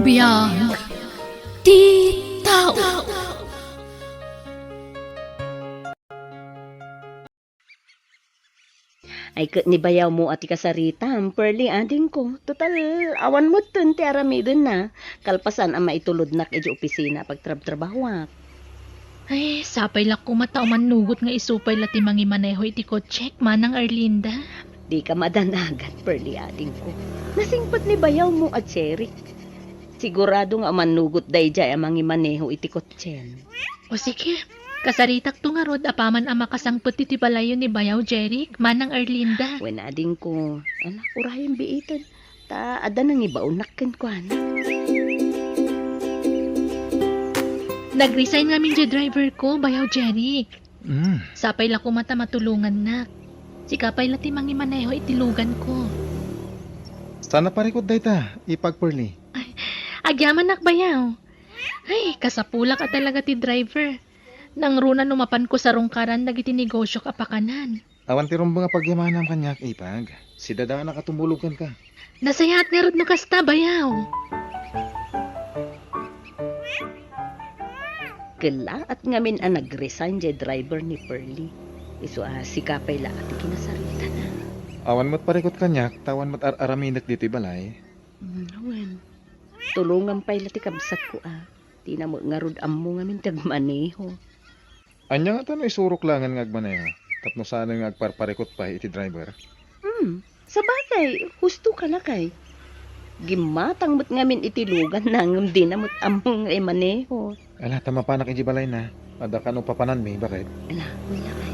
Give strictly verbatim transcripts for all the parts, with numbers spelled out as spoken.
Biag ti tao. Ay ket ni bayawmo a ti kasaritam, Pearly, adingko. Total, awan metten ti aramidenna. Kalpasan a maitulodnak idiay opisina a pagtrabtrabahuak. Ay, sapay la koma ta umannugot nga isu pay la ti mangimaneho iti kotsek, Manang Arlinda. Dika madanagan, Pearly, adingko. Nasingpet ni bayawmo a Jeric. Sigurado nga umannugot daydiay a mangimaneho iti kotsem. O sige, kasaritakto ngarud apaman a makasangpet iti balayyo ni bayaw Jeric, Manang Arlinda. Wen, adingko. Ala, urayen biiten. Ta adda nangibaonnak kenkuana. Nag-resign ngamin diay driver ko, bayaw Jeric. Mm. Sapay la koma ta matulongannak. Sika pay la ti mangimaneho iti lugan ko. Saan a parikut dayta, ipag Pearly? Ay, agyamanak bayaw. Ay, kasapulak a talaga ti driver. Nangruna no mapanko sarungkaran dagiti negosiok a pakanan. Awan ti rumbeng a pagyamanam kaniak, ipag. Sidadanak a tumulog kenka. Nasayaat ngarud no kasta, bayaw. Kellaat ngamin a nag-resign diay driver ni Pearly. Isu a sika pay la ti kinasaritana. Awan met parikut kaniak, ta awan met ar-araminek ditoy balay. Mm, wen. Tulongam pay la ti kabsatko a. Dina met ngarud ammo ngamin ti agmaneho. Ania ngata no isurok laengen nga agmaneho tapno saanen nga agparparikut pay iti driver? Hmm, sabagay, husto ka lakay. Gimmatang met ngamin iti luganna ngem dina met ammo nga imaneho. Ala, ta mapanak idiay balayna. Adda kano papananmi, baket? Ala, wen lakay.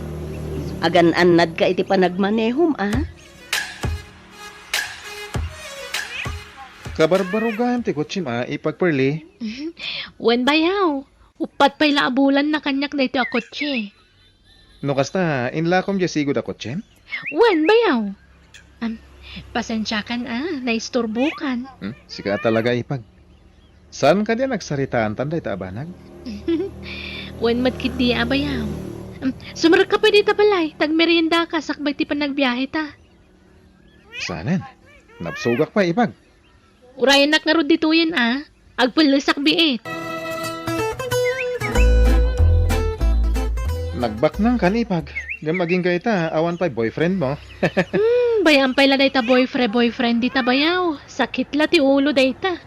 Agan-annadka iti panagmanehom, a? Kabarbarugayan ti kotsem a, ipag Pearly? Wen, bayaw. Uppat pay la a bulanna kaniak daytoy a kotse. No kasta, inlakom diay sigud a kotsem? Wen, bayaw. Am, pasensiakan a, naisturbokan. Hmm? Sika a talaga, ipag. Saan kadi a nagsaritaantan dayta a banag? Wen met ketdi a, bayaw. Am, sumrekka pay dita balay, ta agmeriendaka sakbay ti panagbiaheta. Saanen? Nabsogak pay, ipag. Urayennak ngarud ditoyen a. Agpellesak biit. Nagbaknang kan, ipag. Ngem agingga ita, awan pay boyfriend mo. Hmm, bayam pay la dayta boyfriend, boyfriend dita bayaw. Sakit la ti ulo dayta.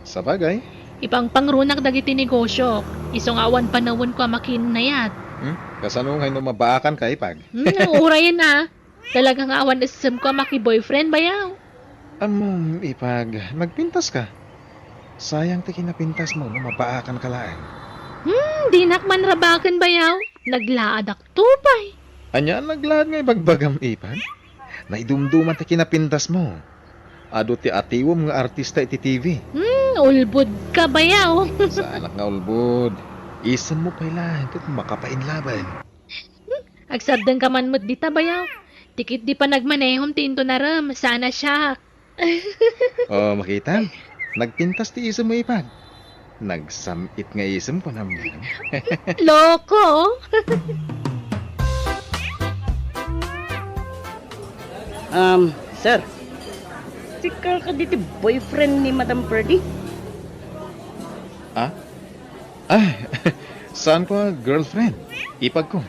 Sabagay. Ipangpangrunak dagiti negosiok. Isu nga awan panawenko a makiinnayat. Hmm? Kasano ngay no mabaakan ka, ipag? Hmm, urayen a. Talaga nga awan essemko a maki-boyfriend, bayaw. Ammom, ipag, nagpintas ka. Sayang ti kinapintas mo no mabaakan ka laeng. Hmm, dinak manrabaken, bayaw. Naglaadak to pay. Ania a naglaad nga ibagbagam, ipag? Naidumduman ti kinapintas mo. Adu ti atiwem nga artista iti T V. Hmm, ulbod ka, bayaw. Saanak nga ulbod. Isemmo pay laeng ket makapainlaben. Agsardengka man met dita, bayaw. Ti ketdi panagmanehom ti intonarem, saan a siak. Oh, makitam. Nagpintas ti isemmo, ipag. Nagsam-it nga isem, kunam. Loko! Um, sir, sika kadi ti boyfriend ni Madam Purdy? Ah? Ay, saanko a girlfriend. Ipagko.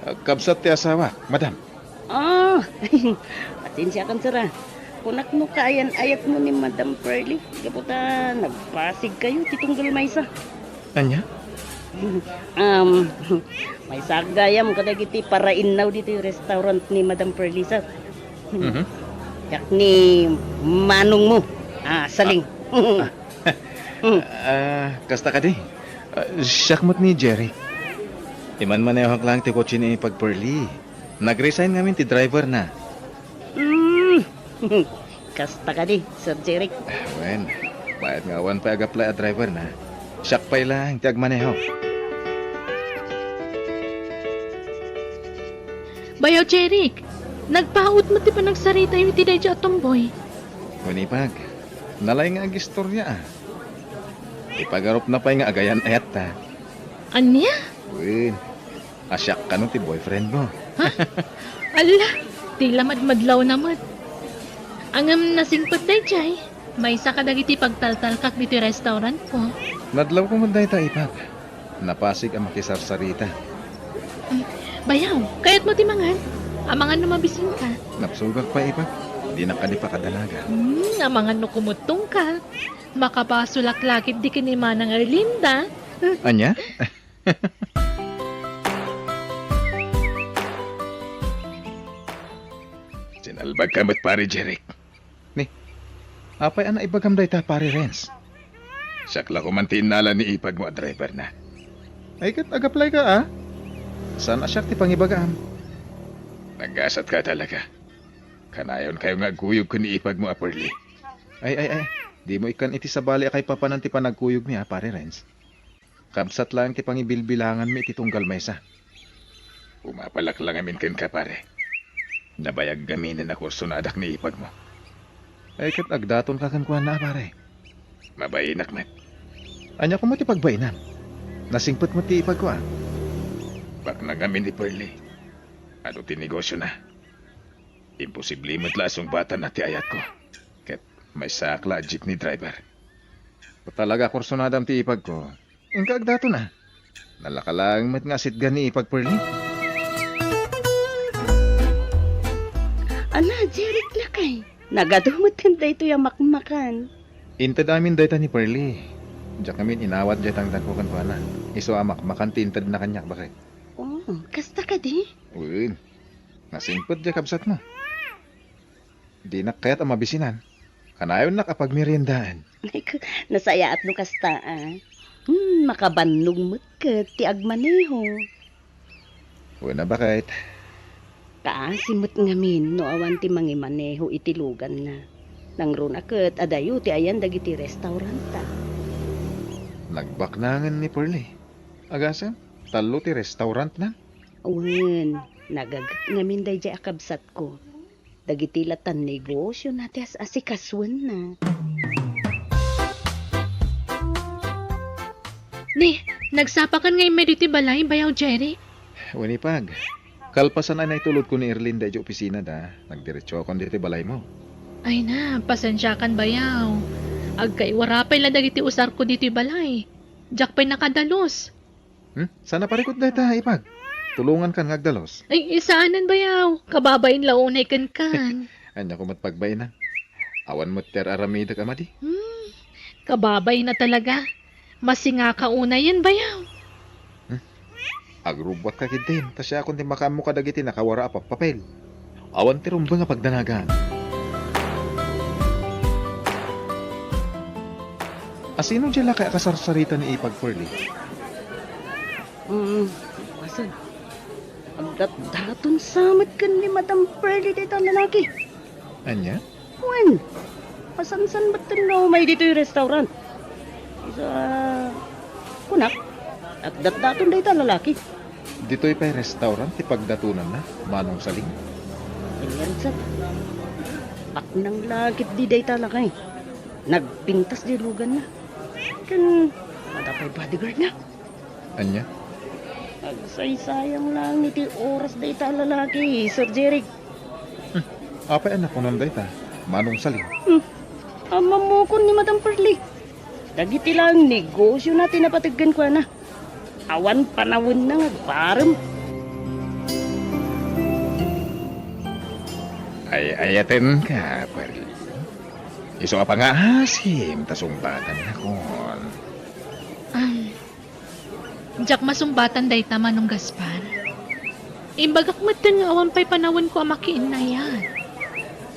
Ah, kabsat ti asawak, madam. Ah, pasensiakan, sir, ah. Kunak no kaayan-ayatmo ni Madam Pearly, gapu ta nagpasigkayo ti tunggal maysa. Ania? Um, maysa gayam kadagiti parainnaw ditoy restaurant ni Madam Pearly, sir. Mhm. Siak ni manongmo. Ah, Saling. Ah. Hmm. Ah, kasta kadi? Ah, siak met ni Jerry. Imanmanehok lang ti kotse ni Pag Pearly. Nag-resign ngamin ti driver na. Hmm. Kasta kadi, Sir Jeric? Ah, wen, bayat nga awan pay ag-apply a driver na. Siak pay lang ti agmaneho. Bayaw, Jeric, nagpaut met ti panagsaritayo iti daydiay a tomboy. Wen, Ipag, nalay nga agistorya, ah. Ipagarupna pay nga agayan-ayatta. Ania? Wen, a siak kano ti boyfriend mo. Ha? Ala, ti la madmadlawna met. Ngem nasingpet daydiay. Maysa kadagiti pagtaltalkak ditoy restaurantko. Nadlawko met dayta, Ipag. Napasig a makisarsarita. Mm, bayaw, kayatmo ti mangan? Amangan no mabisinka. Napsugak pay, Ipag. Dinak kadi pakadanagan. Hmm, amangan no kumuttongka. Makabasolak la ketdi ken ni Manang Erlinda. Ania? Sinalbagka met, Pare Jeric. Ni, apay a naibagam dayta, Pare Renz? Siak la koman ti innala ni ipagmo a driverna. Ay, ket agaplayka, a? Saan a siak ti pangibagam? Naggasatka talaga. Kanayonkayo nga agkuyog ken ni ipagmo a Pearly. Ay, ay, ay. Dimo ikkan iti sabali a kaipapanan ti panagkuyogmi, a, Pare Renz. Kabsat laeng ti pangibilbilanganmi iti tunggal maysa. Umapalak la ngamin kenka, pare. Nabayag ngaminen a kursonadak ni ipagmo. Ay, ket agdatonka kenkuana, pare. Mabainak met. Ania koma ti pagbainam? Nasingpet met ti ipagko, a. Baknang ngamin ni Pearly. Adu ti negosiona. Imposible met la a sungbatanna ti ayatko. Ket maysaak la a jeepney driver. Talaga, kursonadam ti ipagko. Inka agdaton, a. Nalaka laeng met nga asitgan ni ipag Pearly. Ala, Jeric lakay. Nagadu met ken daytoy a makmakan. Inted amin dayta ni Pearly. Diak ngamin inawat diay tangtangko kenkuana. Isu a makmakan ti intedna kaniak, baket. Oh, kasta kadi? Wen. Nasingpet diay kabsatmo. Dinak kayat a mabisinan. Kanayon nak a pagmeriendaan. Ay, ku-, nasayaat no kasta, a. Hmm, makabannog met ket ti agmaneho. Wen a, baket. Kaasi met ngamin no awan ti mangimaneho iti luganna. Nangruna ket adayo ti ayan dagiti restauranta. Nagbaknangen ni Pearly. Agasem, tallo ti restaurantna. Wen, nagaget ngamin daydiay a kabsatko. Dagiti latan negosiona ti as-asikasuenna. Ni, nagsapakan nga immay ditoy balay, Bayaw Jeric? Wen, ipag. Kalpasan a naitulodko ni Erlinda idiay opisinada, nagdiretsokon ditoy balaymo. Ay na, pasensiakan, Bayaw. Agkaiwara pay la dagiti usarko ditoy balay. Diak pay nakadalus. Hmm? Saan a parikut dayta, ipag? Tulongankan nga agdalus. Ay, saanen, Bayaw. Kababain la unay kenkan. Ania koma ti pagbainam? Awan met ti ar-aramidek a madi. Hmm, kababain a talaga. Masingaka unayen, Bayaw. Hmm? Agrubbuatka ketdin, ta siakon ti makaammo kadagiti nakawara a pappapel. Awan ti rumbeng a pagdanagan. Asino diay lakay a kasarsarita ni ipag Pearly? Mm, asan? Agdatdaton sa met ken ni Madam Pearly dayta a lalaki. Ania? Wen, masansan met nga umay ditoy restaurant. Isu a, kunak, agdatdaton dayta a lalaki. Ditoy pay restaurant ti pagdatonanna, Manong Saling? Ayan, sir. Baknang la ketdi dayta a lakay. Nagpintas diay luganna. Ken, adda pay bodyguardna. Ania? Agsaysayang laeng iti oras dayta a lalaki, Sir Jeric. Hmm. Apay a nakunom dayta, Manong Saling? Hmm. Ammamokon ni Madam Pearly. Dagiti laeng negosiona ti napateg kenkuana. Awan panawenna nga agparem. Ay-ayatenka, Pearly. Isu a pangaasim ta sungbatan nakon. Am, Diak masumbatan dayta, Manong Gaspar. Imbagak metten nga awan pay panawenko a makiinnayat.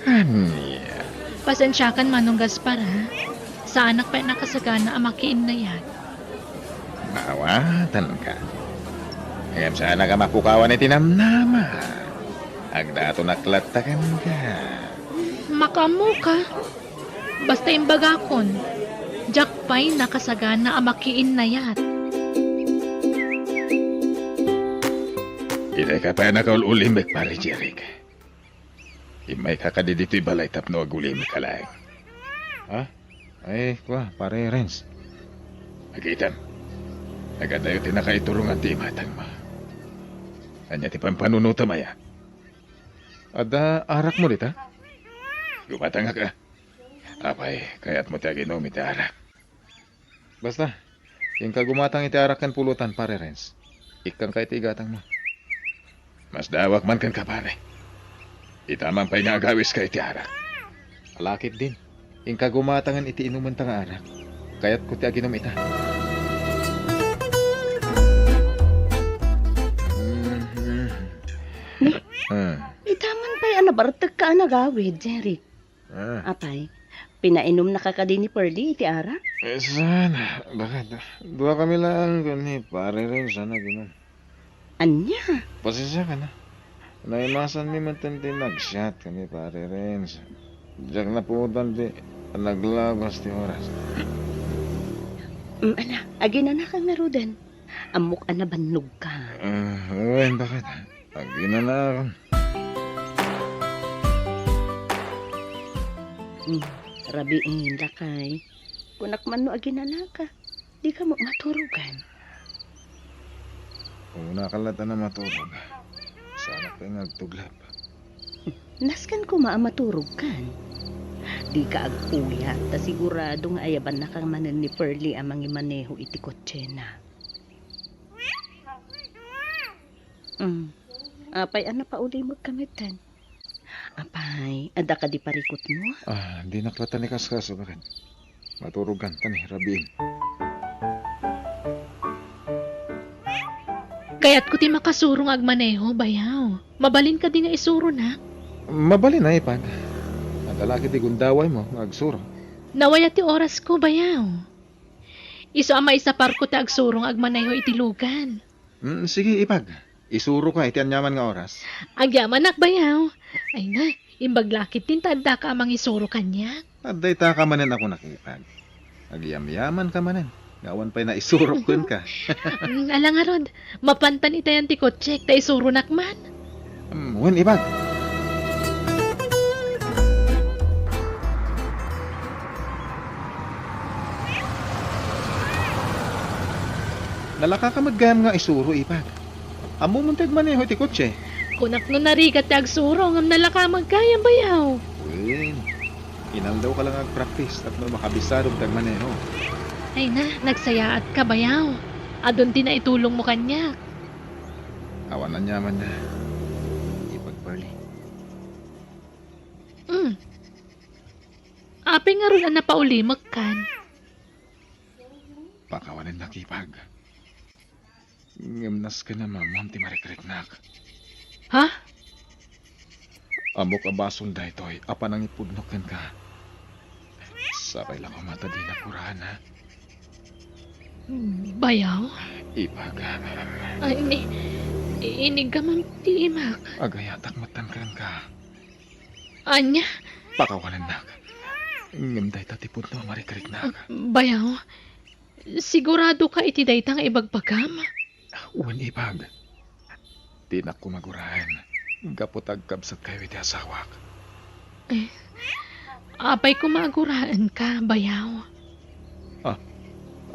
Ania? Pasensiakan, Manong Gaspar, ha? Saanak pay a nakasagana a makiinnayat. Maawatanka. Ngem saanak a mapukawan iti namnama. Agdatonak latta kenka. Makaammoka. Basta imbagakon, diak pay nakasagana a makiinnayat. Itay ka pay a nakaul-ulimek, Pare Jeric. Immayka kadi ditoy balay tapno agulimekka laeng. Ha? Ay, kua, Pare Renz. Nakitam. Nagadayo ti nakaiturongan ti imatangmo. Ania ti pampanunotam aya? Adda arakmo dita? Gumatangak a. Apay, kayatmo ti aginum iti arak? Basta, inka gumatang iti arak ken pulutan, Pare Renz. Ikkanka iti igatangmo. Masdawak man kenka, pare. Ita man pay nga agawiska iti arak. Ala ketdin, inka gumatangen iti inumenta nga arak. Kayatko ti aginum ita. Mhm. Ni, Ah. ita man pay a nabartekka a nagawid, Jeric. Ah. Apay, pinainumnaka kadi ni Pearlie iti arak? Eh, saan? Bakit? Duakami laeng ken ni Pare Renz a nag-inum. Ania? Pasensya ka na. Naimasanmi met ti nagsiat ken ni Pare Renz. Diak napuotan ti naglabas ti oras. Mm, ala, aginanaka ngaruden. Ammok a nabannogka. Ah, wen, bakit? Aginanakon. Hmm, rabiin, lakay. Kunak man no aginanaka. Dika met maturogan. Umuna ka latta a maturog. Saanak pay nga agtuglap. Nasken koma a maturogkan. Dika agpuyat, ta sigurado nga ayabannaka manen ni Pearlie a mangimaneho iti kotsena. Mm. Apay a napaulimekka metten? Apay, adda kadi parikutmo? Ah, dinak latta ni kaskaso, baket. Maturogkan, ta ni, rabiin. Kayatko ti makasuro nga agmaneho, bayaw. Mabalin kadi nga isuronak? Mabalin a, Ipag. Adda la ketdi gundawaymo nga agsuro. Nawaya ti orasko, bayaw. Isu a maisaparko ti agsuro nga agmaneho iti lugan. Mm, sige, Ipag. Isuroka iti aniaman nga oras. Agyamanak, bayaw. Ay na, imbag la ketdin ta addaka a mangisuro kaniak. Adda itaka manen a kunak, Ipag. Agyamyamanka manen. Nga awan pay naisurok kenka. Mm, ala ngarud, mapantan itayan ti kotsek ta isuronak man. Mm, wen, Ipag. Nalakaka met gayam nga isuro, Ipag. Ammom ti agmaneho iti kotse? Kunak no narigat ti agsuro, ngem nalaka met gayam, bayaw. Wen, inaldawka la nga agpractice tapno makabisadom ti agmaneho. Ay na, nagsayaatka, bayaw. Adun ti naitulongmo kaniak. Awan aniamanna. Ipag Pearlie. Mm. Apay ngarud a napaulimekkan? Pakawanennak, Ipag. Ngem nasken a maammoam ti marikriknak. Ha? Ammok a basol daytoy a panangipudno kenka. Sapay la koma ta dinak guraen, ha? Bayaw? Ipag. Ay, ini, inigamam ti imak. Agayatak metten kenka. Ania? Pakawanennak. Ngem dayta ti pudno a marikriknak. Ah, bayaw, siguradoka iti dayta nga ibagbagam? Wen, Ipag. Dinak koma guraen gapu ta agkabsatkayo iti asawak. Eh, apay koma a guraenka, bayaw? Ah,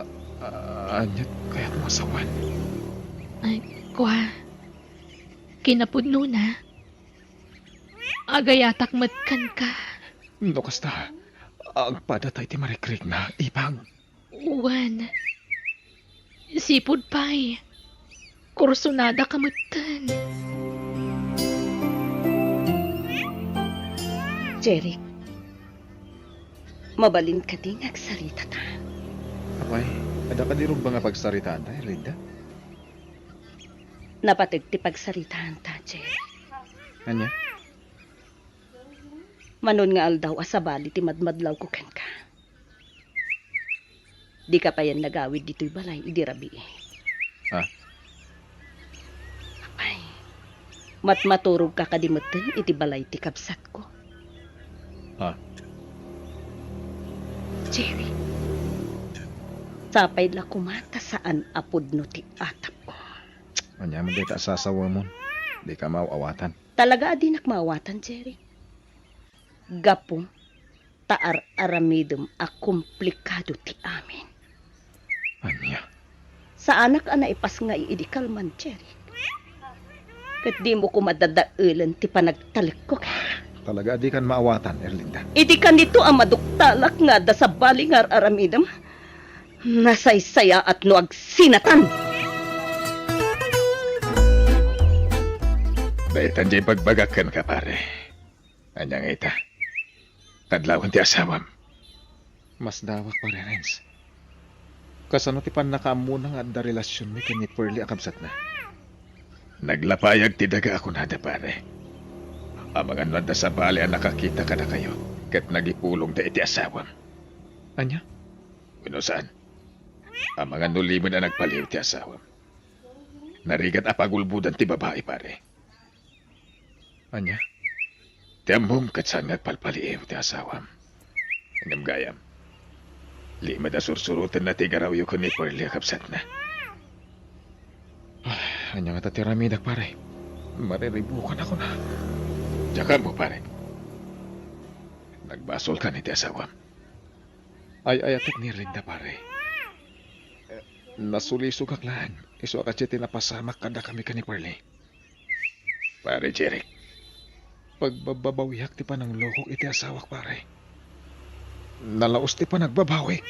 ah, ah, ania ti kayatmo a sawen? Ay, kua, kinapudnona, agayatak met kenka. No kasta, agpadata iti marikrikna, Ipag. Wen, sipud pay, kursunadaka metten. Jeric, mabalin kadi nga agsaritata? Apay, adda kadi rumbeng a pagsaritaanta, Imelda? Napateg ti pagsaritaanta, Jeric. Ania? Manon nga aldaw a sabali ti madmadlawko kenka. Dika payen nagawid ditoy balay idi rabii. Ah? Ay, matmaturogka kadi metten iti balay ti kabsatko? Ah? Jerry, sapay la koma ta saan a pudno ti atapko. Aniaman dayta a sasawemon? Dika maaw-awatan. Talaga a dinak maawatan, Jerry. Gapu ta ar-aramidem a komplikado ti amin. Ania? Saanak a naipasngay idi kalman, Jerry. Ket dimo koma dadaelen ti panagtalekko kenka. Talaga a dikan maawatan, Erlinda. Idi kanito a maduktalak nga adda sabali nga ar-aramidem, nasaysayaat no agsinatan. Daytan diay ibagbagak kenka, pare. Ania nga ita? Kadlawen ti asawam. Masdawak, Pare Renz. Kasano ti pannakaammona nga adda relasionmi ken ni Pearlie a kabsatna? Naglapayag ti daga a kunada, pare. Amangan no adda sabali a nakakita kadakayo ket nagipulongda iti asawam. Ania? Wenno saan? Amangan no limed a nagbaliw ti asawam. Narigat a pagulbodan ti babai, pare. Ania? Ti ammom ket saan nga agpalpaliiw ti asawam. Ngem gayam, limed a sursurotenna ti igarawyo ken ni Pearlie a kabsatna. Ah, ania ngata ti aramidak, pare? Mariribukan ako na. Diak ammo, pare. Nagbasolkan iti asawam. Ay-ayatek ni Erlinda, pare. Nasulisogak laeng, isu a kadayta ti napasamak kadakami ken ni Pearlie. Pare Jeric, pagbababawiak ti pananglokok iti asawak, pare. Nalaus ti panagbabawik.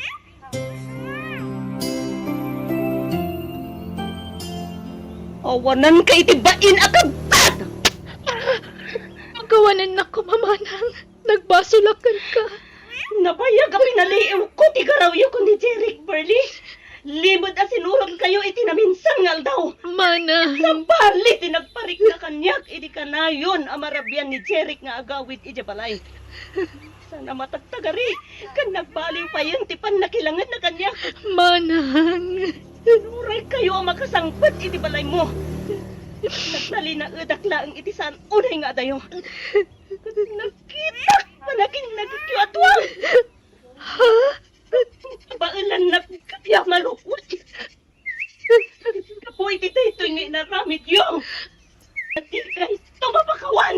Awananka iti bain a kabsat! Pakawanennak koma, manang. Nagbasolak kenka. Nabayag a pinaliiwko ti garawyo ken ni Jeric, Pearlie. Limed a sinurotkayo iti naminsan nga aldaw. Manang. Sabali ti nagparikna kaniak idi kanayon a marabian ni Jeric nga agawid idiay balay. Saan a matagtagari, ken nagbaliw payen ti pannakilangenna kaniak. Manang. Uray kayo a makasangpet iti balaymo. Nagtalinaedak laeng iti saan unay nga adayo. Nakitak panaginnagetyo a dua. Ha? Baelannak iti a malukot. Gapu iti daytoy nga inaramidyo, dikayto mapakawan.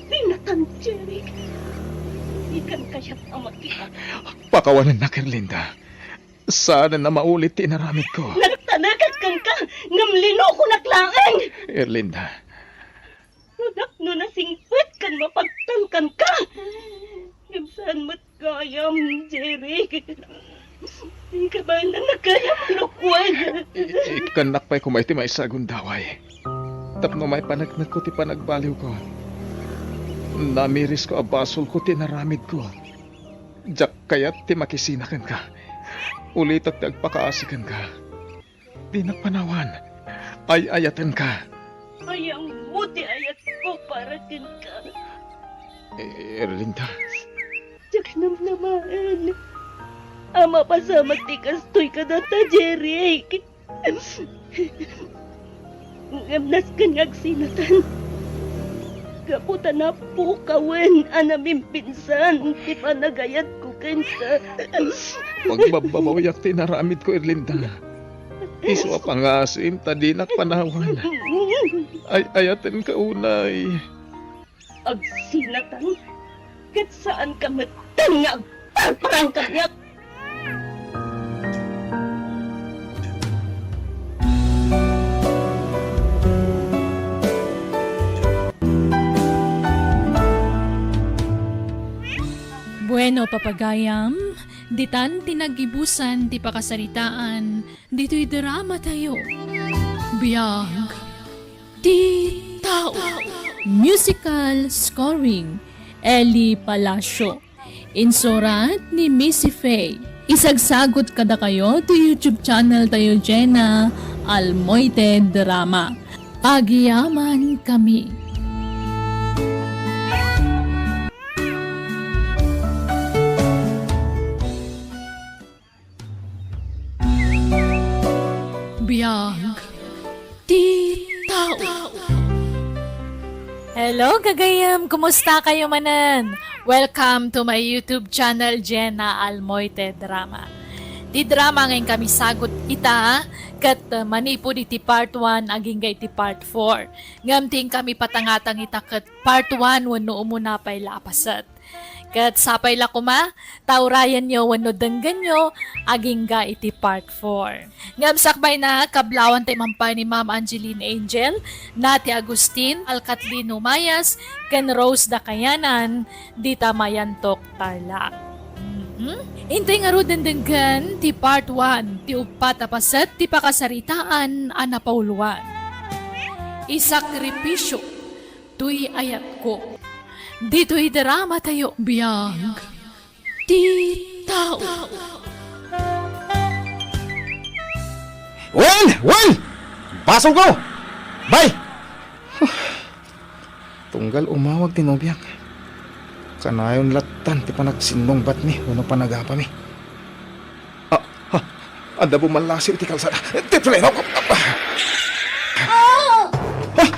Dinatan, Jeric. Dikan kayat a makita. Pakawanennak, Erlinda. Saanen a maulit ti inaramidko. Nagtalekak kenka, ngem linukonak laeng. Erlinda. Nagapno nasingpet ken mapagtalkanka. Ngem saan met gayam, Jeric. Kabaelannak gayam a lukwen. I-, ikkannak pay koma iti maysa a gundaway. Tapno maipaneknekko ti panagbaliwko. Namirisko a basolko ti inaramidko. Diak kayat ti makisina kenka. Ulitek ti agpakaasi kenka. Dinak panawan. Ay-ayatenka. Ay-ayatenka. Ay-ayatenka. E-, Erlinda. Diak namnamaen a mapasamak ti kastoy kadata, Jeric. Ngem nasken nga agsinatan. Gapu ta napukawen a namimpinsan ti panagayatko kenka. Pagbababawiak ti inaramidko, Erlinda. Isu a pangasim ta dinak panawan. Ay-ayatenka unay. Agsinatan, ket saanka metten nga agparparang kaniak. Bueno, papagayam, ditan ti naggibusan ti pakasaritaan ditoy dramatayo. Biag ti tao. Musical scoring, Eli Palacio. Insurat ni Missy Faye. Isagsagut kadakayo ti YouTube channel tayo, Jenna Almoite Drama. Agyamankami. Biag ti tao. Hello, gagayem! Kumusta kayo manen? Welcome to my YouTube channel, Jenna Almoite Drama. Ti drama nga inkami sagut ita, ket, uh, manipud iti part one, agingga iti part four. Ngem ti inkami patangatang ita ket part one wenno umuna pay la a paset. Ket sapay la koma, ta urayenyo wenno denggenyo agingga iti part four. Ngem sakbayna, kablawanta imampay ni Ma'am Angeline Angel, Nati Agustin, Alcatlino Mayas, ken Rose Dakayanan, dita Mayantok, Tarlac. Mhm. Intay ngaruden denggen ti part one ti uppat a paset ti pakasaritaan a napauluan. Isakripisio toy ayatko. Ditoy dramatayo. Biag ti tao. Wen! Wen! Basolko! Bay! Tunggal umawag ti nobiak. Kanayon lattan ti panagsinnungbatmi wenno panagapami. Ah, ah, adda bumallasiw iti kalsada. Ti preno! Ah!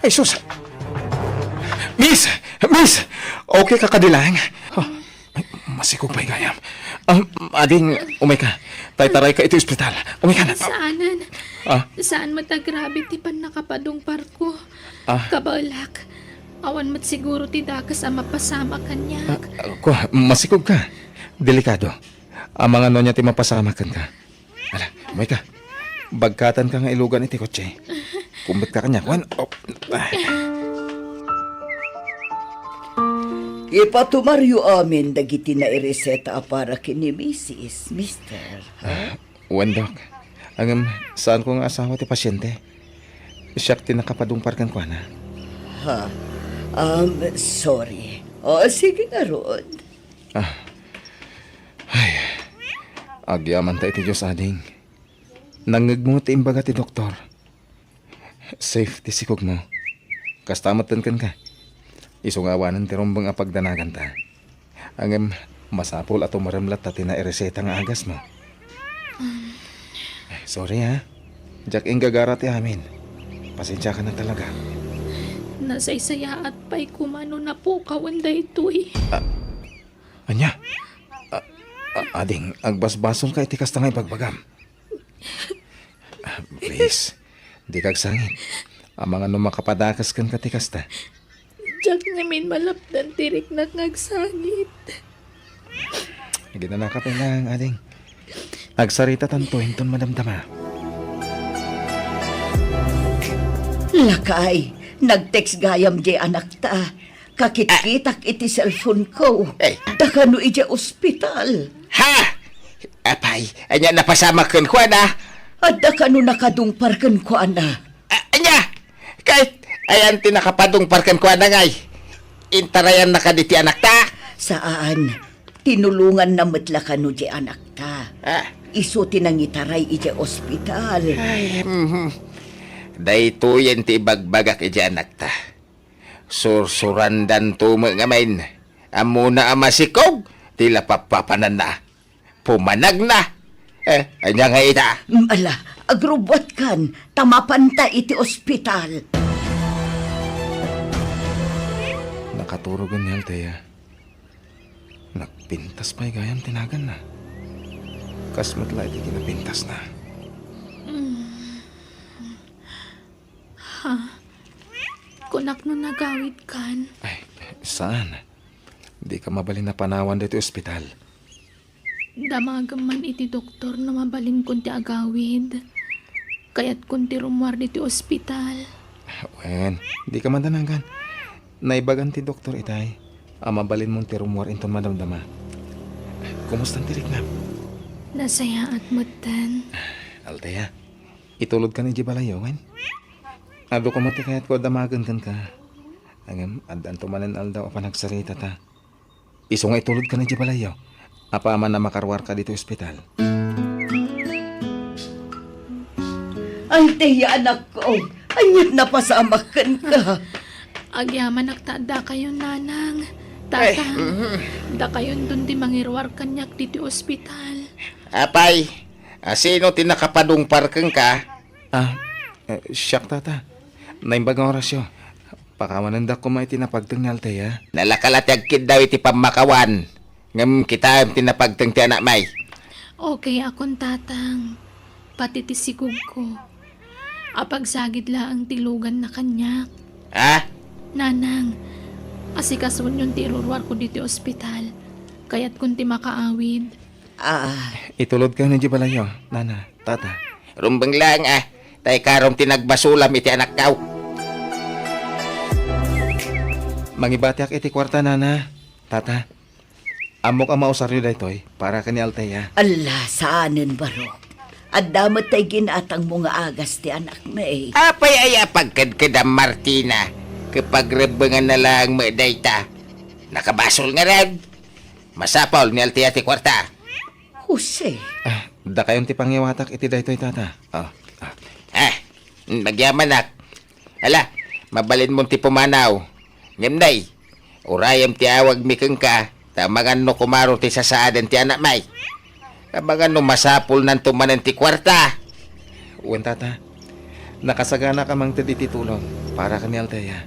Ay, sus! Miss! Miss! Okay ka kadi laeng? Ah, ay, masikog pay gayam. Ah, ading, umay ka. Taytaray ka iti ospital. Umay ka na. Saanen. Ah? Saan met a grabe ti pannakapadungparko. Ah? Kabaelak. Awan met siguro ti dakes a mapasamak kaniak. Ah, ah, kua, masikog ka. Delikado. Amangan no ania ti mapasamak kenka. Ala, umay ka. Bagkatanka nga ilugan iti kotse. Kumbet ka kaniak, wen? Oh. Ah. Ipatumaryo amin dagiti naireseta a para ken ni Misis, Mister, ha? Ah, wen, Doc. Ngem, saanko nga asawa ti pasiente. Siak ti nakapadungpar kenkuana. Ha? Um, sorry. O, sige ngarud. Ah. Ay. Agyamanta iti Dios, ading. Nangngegmo ti imbaga ti doktor. Safe ti sikogmo. Kasta metten kenka. Isu nga awanen ti rumbeng a pagdanaganta. Ngem, masapul a tumarem latta ti naireseta nga agasmo. Ay, sorry, ha. Diak inggagara ti amin. Pasensiaka na talaga. Nasaysayaat pay koma no napukawen daytoy. Ah, ania? Ah, ah, ading, agbasbasolka iti kasta nga ibagbagam. Ah, please, dika agsangit. Amangan no makapadakes kenka ti kasta. Diak ngamin malapdan ti riknak nga agsangit. Aginanaka pay laeng, ading. Agsaritatanto inton madamdama. Lakay, nag-text gayam diay anakta. Kakitkitak iti cellphone ko. Eh. Adda kano idiay ospital. Ha? Apay, ania napasamak kenkuana? Adda kano nakadungpar kenkuana. A-, ania? Ket ayan ti nakapadungpar kenkuana ngay? Intarayanna kadi ti anakta? Saan. Tinulonganna met la kano diay anakta. Ah. Isu ti nangitaray idiay ospital. Ay, mhm. Daytoyen ti ibagbagak idiay anakta. Sursurandanto met ngamin. Ammona a masikog ti lapappapananna. Pumanagna. Eh, ania ngay ita? Mm, ala, agrubbuatkan, ta mapanta iti ospital. Nakaturogen ni Althea. Nagpintas pay gayam ti naganna. Kas met la iti kinapintasna. Ha? Kunak no nagawidkan? Ay, saan? Dika mabalin a panawan ditoy ospital. Damagem man iti doktor no mabalinkon ti agawid. Kayatkon ti rummuar ditoy ospital. Wen, dika madanagan. Naibagan ti doktor itay a mabalinmon ti rummuar inton madamdama. Kumustan ti riknam? Nasayaat metten. Althea, itulodkan idiay balayyo, wen? Adu koma ti kayatko a damagen kenka. Ngem, addanto manen aldaw a panagsaritata. Isu nga itulodkan idiay balayyo. Apaman a makaruarka ditoy ospital. Althea, anakko, aniat napasamak kenka? Agyamanak ta addakayon, nanang, tatang. Ay, mhm. Dakayonton ti mangiruar kaniak ditoy ospital. Apay, a, sino ti nakapadungpar kenka? Ah, eh, siak, tata. Naimbag nga orasyo. Pakawanendak koma iti napagteng ni Althea. Nalaka la ti agkiddaw iti pammakawan. Ngem kitaem ti napagteng ti anakmi. Okay akon, tatang. Pati ti sigugko. Apagsagid laeng ti luganna kaniak. Ah? Nanang, Asikasoenyon ti iruruarko ditoy ospital. Kayatkon ti makaawid. Ah. Itulodkayo idiay balayyo, nana, tata. Rumbeng laeng a, ta ikarom ti nagbasolam iti anakkaw. Mangibatiak iti kuarta, nana, tata. Ammok a mausaryo daytoy para ken ni Althea. Alla, saanen, barok. Adda met tay ginatangmo nga agas ti anakmi. Apay aya a pagkedkedam, Martina? Ket pagrebbenganna laeng met dayta. Nakabasol ngarud. Masapul ni Althea ti kuarta. Jose. Ah, dakayon ti pangiwatak iti daytoy, tata. Ah, ah. Ah, mm, agyamanak. Ala, mabalinmon ti pumanaw. Ngem, nay, urayem ti awagmi kenka, ta amangan no kumaro ti sasaaden ti anakmi. Amangan no masapulnanto manen ti kuarta. Wen, tata. Nakasaganak a mangted iti tulong para ken ni Althea.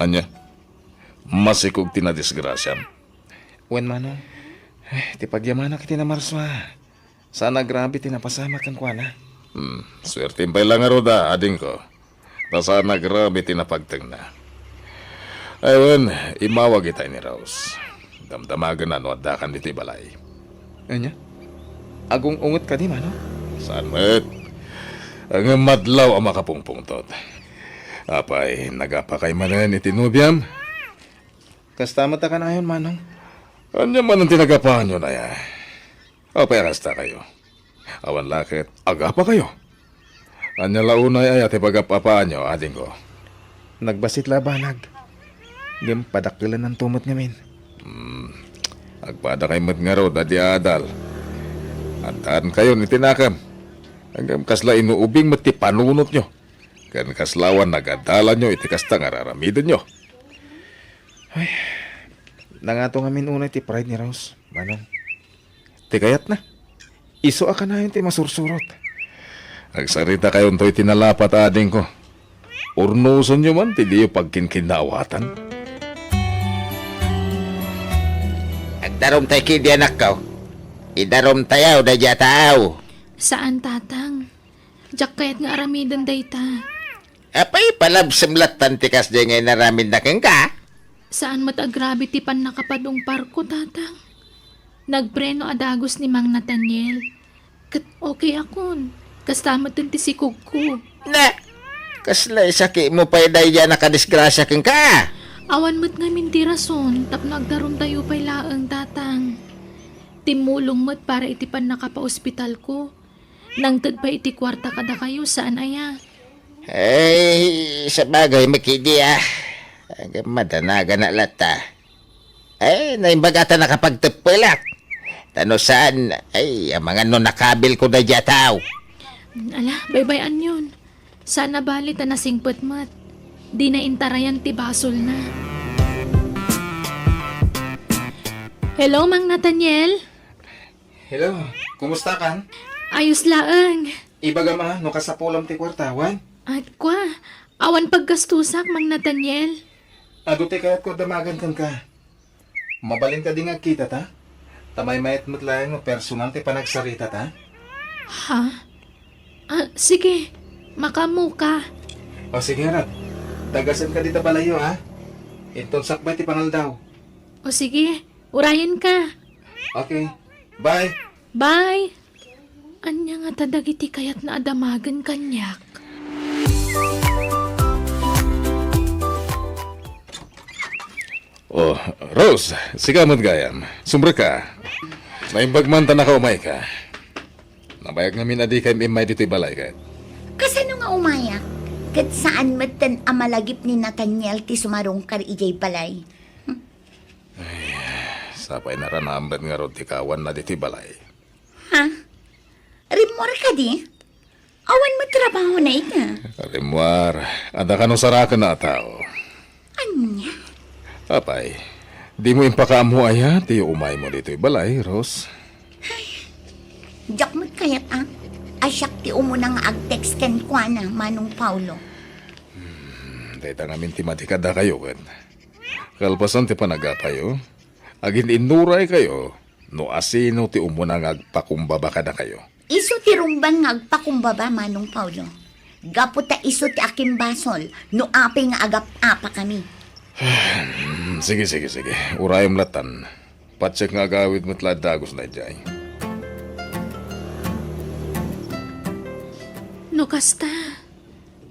Ania? Masikog ti nadisgrasiam? Wen, manong. Eh, ti pagyamanak iti namarsua. Saan a grabe ti napasamak kenkuana. Hmm, suertem pay la ngarud a, adingko. Ta saan a grabe ti napagtengna. Ay, wen, immawag itay ni Rose. Damdamagenna no addakan ditoy balay. Ania? Agung-unget kadi, manong? Saan met? Ngem madlaw a makapungpungtot. Apay, nagapakay manen iti nobiam? Kasta met a kanayon, manong. Ania manen ti nagapaanyo, aya? Apay a kastakayo? Awan la ket agapakayo? Ania la unay aya ti pagap-apaanyo, adingko? Nagbassit la a banag. Ngem padakkelennanto met ngamin. Hmm. Agpadakay met ngarud a di aadal. Addaankayon iti nakem. Ngem kasla inuubing met ti panunotnyo. Ken kasla awan nagadalanyo iti kasta nga raramidenyo. Ay, nangato ngamin unay ti pride ni Rose, manong. Ti kayatna, isu a kanayon ti masursurot. Agsaritakayonto iti nalapat, adingko. Urnosenyo man ti diyo pagkinkinnaawatan. Agdarumtay ketdi, anakko. Idarumtayo daydiay a tao. Saan, tatang. Diak kayat nga aramiden dayta. Apay, palabsem lattan ti kasdiay nga inaramidna kenka? Saan met a grabe ti pannakapadungparko, tatang. Nagpreno a dagus ni Mang Nathaniel. Ket okay akon. Kasta met ti sikogko. Na, kasla isakitmo pay daydiay a nakadisgrasia kenka? Awan met ngamin ti rason tapno agdarumtayo pay laeng, tatang. Timmulong met para iti pannakapaospitalko. Nangted pay iti kuarta kadakayo, saan aya? Ay, sabagay, makidi, ah. Agam madanaganak latta. Ay, naimbag a ta nakapagteppelak. Ta no saan, ay, amangan no nakabilko daydiay a tao. Ala, baybay-anyon. Saan a bali ta nasingpet met. Dina intarayan ti basolna. Hello, Mang Nathaniel? Hello, kumusta kan? Ayos laeng. Ibagam a, no kasapulam ti kuarta, wen? At kwa, awan paggastusak, Mang Nathaniel. Adu ti kayatko a damagan kenka. Mabalin kadi nga agkitata? Ta maymayat met laeng no personal ti panagsarita ta. Ha? Ah, sige. Makaammoka. O, sige, ngarud. Dagasen kadi ta balayyo, ha? Inton sakbay ti pangaldaw. O, sige. Urayenka. Okay. Bye. Bye. Ania ngata dagiti kayatna a damagen kaniak? Oh, Rose, sika met gayam. Sumrekka. Naimbag man ta nakaumayka. Nabayag ngamin a dikay immay ditoy balay ket. Kasano nga umayak? Ket saan metten a malagip ni Nathaniel ti sumarungkar idiay balay. Ay, sapay naranam met ngarud ti kawanna ditoy balay. Ha? Rimmuar kadi? Awan met trabahona ita. Rimmuar, adda kano sarakenna a tao. Ania? Apay, dimo impakaammo aya ti umaymo ditoy balay, Rose? Diak met kayat a. A siak ti umuna nga ag-text kenkuana, Manong Paulo. Hmm, dayta ngamin ti madi kadakayo ket. Kalpasan ti panagapayo, agin-innuray kayo no asino ti umuna nga agpakumbaba kadakayo. Isu ti rumbeng nga agpakumbaba, Manong Paulo. Gapu ta isu ti akimbasol no apay nga agap-apakami. Sige, sige, sige. Urayem latan. Patsek nga agawid met la dagus daydiay. No kasta,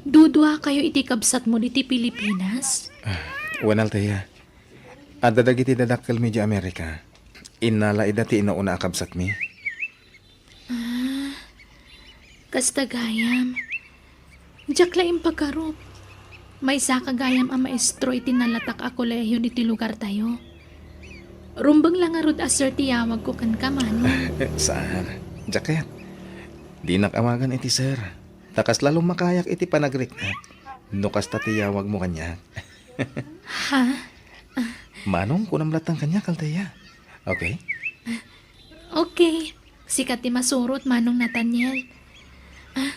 duduakayo iti kabsatmo diti Pilipinas? Wen, Althea. Adda dagiti dadakkelmi idiay Amerika. Innala ida ti inauna a kabsatmi. Ah, kasta gayam. Diak la impagarup. Maysaka gayam a maestro iti nalatak a kolehio iti lugartayo. Rumbeng la ngarud a sir ti yawagko kenka, Manong. Eh, saan? Diak kayat. Dinak awagan iti sir. Ta kasla lumakayak iti panagriknak no kasta ti yawagmo kaniak. Ha? Manong, kunam latan kaniak, Althea. Okay? Okay. Sika ti masurot, Manong Nathaniel. Ah,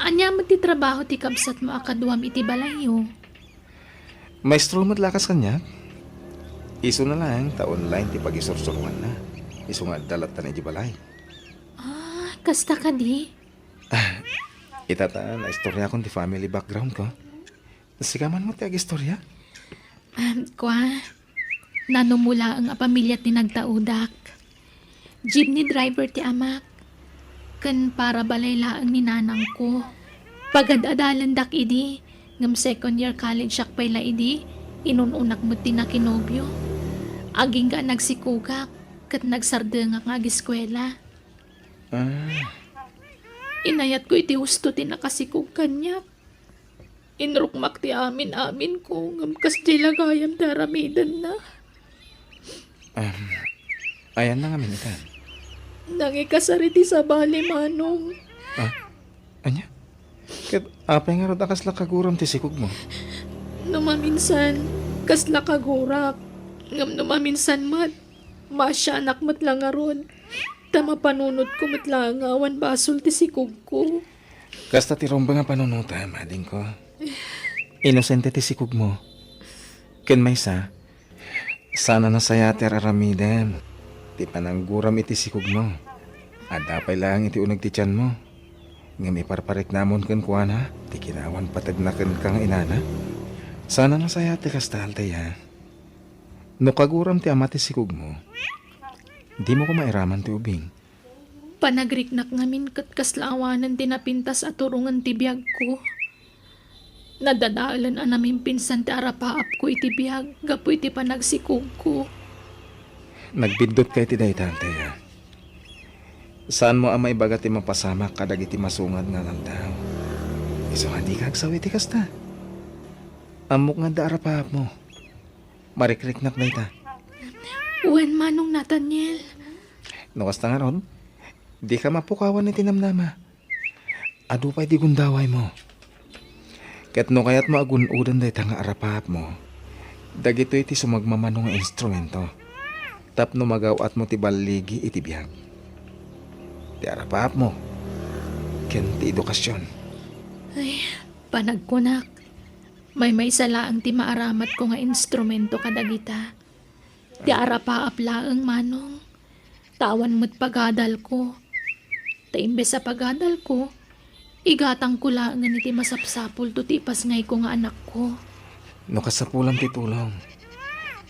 ania met ti trabaho ti kabsatmo a kaduam iti balayyo? Maestro met lakas kaniak. Isuna laeng ta online ti pagisursuroanna. Isu nga adda latan idiay balay. Ah, kasta kadi? Ah, ita ta, naistoriakon ti family background ko. Sika man met ti agistorya? Ahem, kua, nanumo laeng a pamilia ti nagtaudak. Jeepney driver ti amak, ken parabalay laeng ni nanangko. Pagad-adalendak idi, ngem second year college-ak pay la idi, inun-unak met ti nakinobio. Agingga a nagsikogak, ket nagsardengak nga agiskuela. Ah. Inayatko iti husto ti nakasikog kaniak. Inrukmak ti amin-aminko, ngem kasdiay la gayam ti aramidenna. Em, ayanna ngamin itan? Nangikasar iti sabali, Manong. Ah, ania? Ket apay ngarud a kasla kaguram ti sikogmo? No maminsan, kasla kagurak. Ngem no maminsan met, maasianak met la ngarud. Ta mapanunotko met laeng nga awan basol ti sikogko. Kasta ti rumbeng a panunotem, adingko. Inosente ti sikogmo. Ken maysa, saan a nasayaat ti ar-aramidem ti panangguram iti sikogmo. Adda pay laeng iti uneg ti tianmo. Ngem iparpariknamon kenkuana ti kinaawan pategna kenka nga inana. Saan a nasayaat ti kasta, Althea. No kaguram ti ama ti sikogmo, dimo koma iraman ti ubing. Panagriknak ngamin ket kasla awanen ti napintas a turongen ti biagko. Nadadaelen a namimpinsan ti arapaapko iti biag gapu iti panagsikogko. Nagbiddut ka iti dayta, Althea. Saanmo a maibaga ti mapasamak kadagiti masungad nga aldaw. Isu nga dika agsaw iti kasta. Ammok nga adda arapaapmo. Marikriknak dayta. Wen, Manong Nathaniel. No kasta ngarud, dika mapukawan iti namnama. Adu pay di gundawaymo. Ket no kayatmo a gun-oden dayta nga arapaapmo, dagitoy ti sumagmamano nga instrumento tapno magaw-atmo ti balligi iti biag. Ti arapaapmo ken ti edukasion. Ay, panagkunak. Maymaysa laeng ti maaramatko nga instrumento kadagita. Ti arapaap laeng, Manong. Ta awan met pagadalko. Ta imbes a pagadalko, igatangko laengen iti masapsapulto ti ipasngayko nga anakko. No kasapulam ti tulong,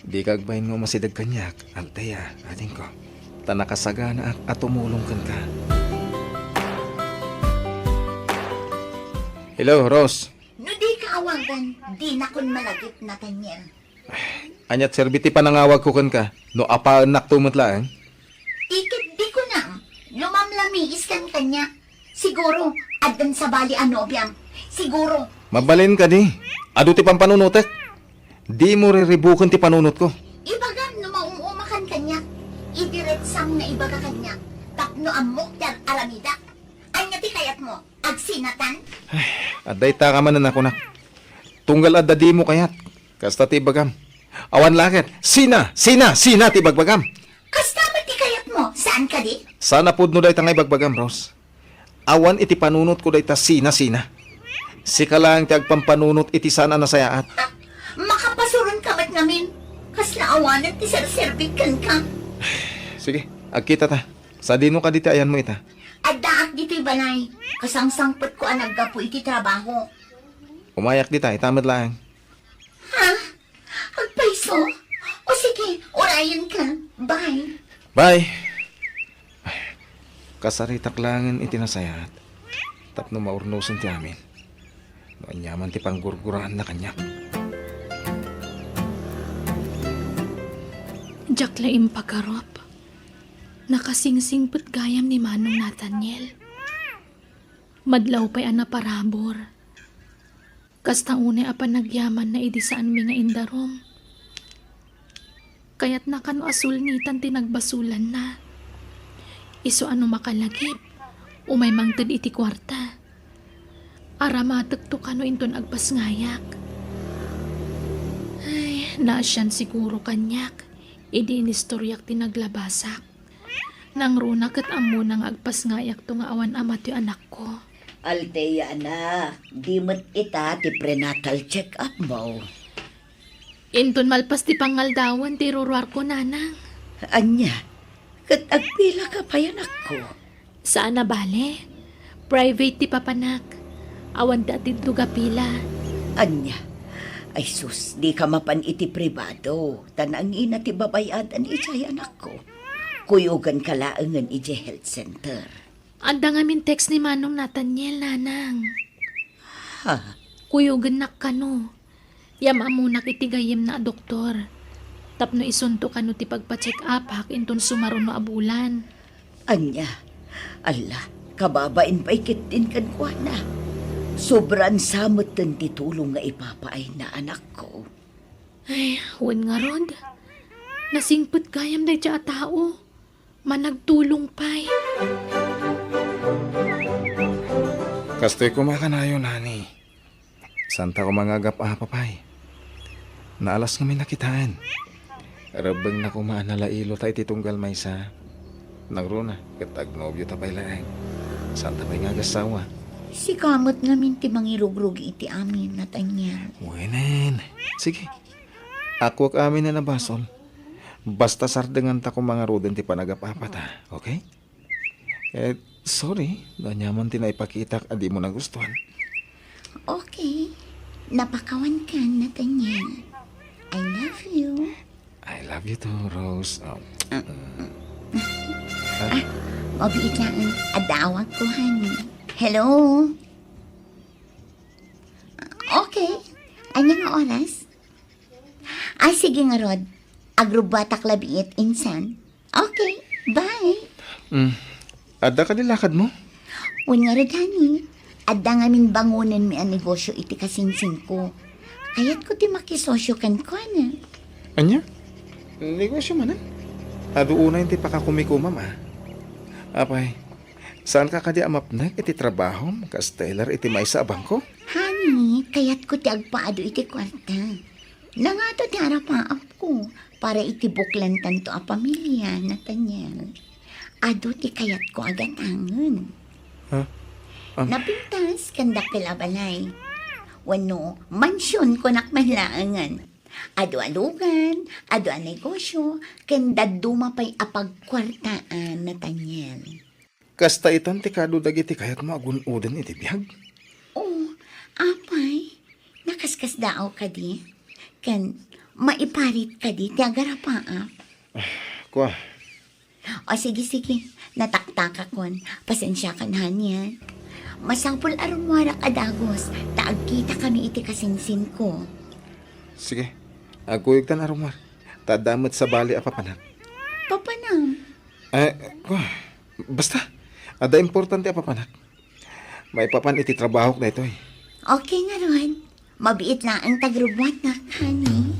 dika agbain nga umasideg kaniak, Althea, adingko. Ta nakasaganaak a tumulong kenka. Hello, Rose. No dika awagan, dinakon malagip, Nathaniel. Ania ti serbi ti panangawagko kenka no apaennakto met laeng? Iket di kunam, lumamlamiis kan kaniak. Siguro, addan sabali a nobiam. Siguro. Mabalin kadi. Adu ti pampanunotek. Dimo riribuken ti panunotko. Ibagam no maum-umakan kaniak. Idiretsam nga ibaga kaniak. Tapno ammok ti ar-aramidak. Ania ti kayatmo? Agsinatan? Ay, adda ita ka manen a kunak. Tunggal adda dimo kayat. Kasta ti ibagam. Awan la ket, sina, sina, sina ti ibagbagam? Kasta met ti kayatmo, saan kadi? Saan a pudno dayta nga ibagbagam, Rose. Awan iti panunotko dayta sina, sina. Sika laeng ti agpampanunot iti saan a nasayaat. Ha? Makapasuron ka met ngamin. Kasla awanen ti serserbik kenka. Sige, agkita ta. Sadino kadi ti ayanmo ita? Addaak ditoy balay. Kasangsangpetko a naggapu iti trabaho. Umayak dita, ita met laeng. Ha? Agpayso? O sige, urayenka. Bye. Bye. Ay, kasaritak laengen iti nasayaat tapno maurnosen ti amin. No aniaman ti panggurguraanna kaniak. Diak la impagarup. Nakasingsingpet gayam ni Manong Nathaniel. Madlaw pay a naparabur. Kasta unay a panagyamanna idi saanmi nga indarum. Kayatna kano a sulnitan ti nagbasolanna. Isu a no makalagip, umay mangted iti kuarta. Aramatekto kano inton agpasngayak. Ay, naasian siguro kaniak idi inistoryak ti naglabasak. Nangruna ket ammona nga agpasngayakto nga awan ama ti anakko. Althea, anak, di met ita ti prenatal check-up mo. Inton malpas ti pangaldawan ti iruruarko, Nanang. Ania? Ket agpilaka pay, anakko? Saan a bale. Private ti papanak. Awan ti atidto gapila. Ania? Ay sus, dika mapan iti pribado. Ta nangina ti babay-adan idiay, anakko. Kuyoganka laengen idiay health center. Adda ngamin text ni Manong Nathaniel, Nanang. Ha? Kuyogennak kano. Yam-ammonak iti gayyemna a doktor. Tapno isunto kano ti pagpa-check-upak inton sumaruno a bulan. Ania? Alla, kababain pay ketdin kenkuana. Sobran sa metten ti tulong nga ipapaayna, anakko. Ay, wen ngarud. Nasingpet gayam dayta a tao. Managtulong pay. Kastoy koma kanayon, honey. Santa koma nga agap-apa pay. Naalas ngamin a kitaen. Rebbengna koma a nalailota iti tunggal maysa. Nangruna, ket agnobiota pay laeng. Santa pay nga agassawa. Sika met ngamin ti mangirugrugi iti amin, Nathaniel. Wenen. Sige. Akuak amin a nabasol. Basta sardenganta koma ngaruden ti panagap-apata, okay? Eh, sorry, no aniaman ti naipakitak a dimo nagustuan. Okay. Napakawankan, Nathaniel. I love you. I love you too, Rose. Oh. Ah, mabiit laeng. Adda awagko, honey. Hello? Okay. Ania nga oras? Ah, sige ngarud. Agrubbuatak labiit, insan. Okay, bye. Mm. Adda kadi lakadmo? Wen ngarud, honey. Adda ngamin bangonenmi a negosyo iti kasinsinko. Kayatko ti makisosyo kenkuana. Ania? Negosyo manen? Adu unay ti pakakumikomam, a. Apay, saanka kadi a mapnek iti trabahom kas teller iti maysa a bangko? Honey, kayatko ti agpaadu iti kuarta. Nangato ti arapaapko para iti buklantanto a pamilia, Nathaniel. Adu ti kayatko a gatangen. Ha? Am- Napintas ken dakkel a balay. Wenno, mansion kunak man laengen. Adu a lugan, adu a negosyo, ken dadduma pay a pagkuartaan, Nathaniel. Kasta itan ti kadu dagiti kayatmo a gun-oden iti biag? Oh, apay, nakaskasdaaw kadi? Ken maiparit kadi ti agarapaap? Kua. O, sige, sige. Nataktakakon. Pasensiakan, honey, a. Masapul a rummuarak a dagus, ta agkitakami iti kasinsinko. Sige. Agkuyogtan a rummuar. Ta adda met sabali a papanak. Papanam? Eh, kua. Basta, adda importante a papanak. Maipapan iti trabahok daytoy. Okay ngarud. Mabiit laeng ta agrubbuatnak, honey.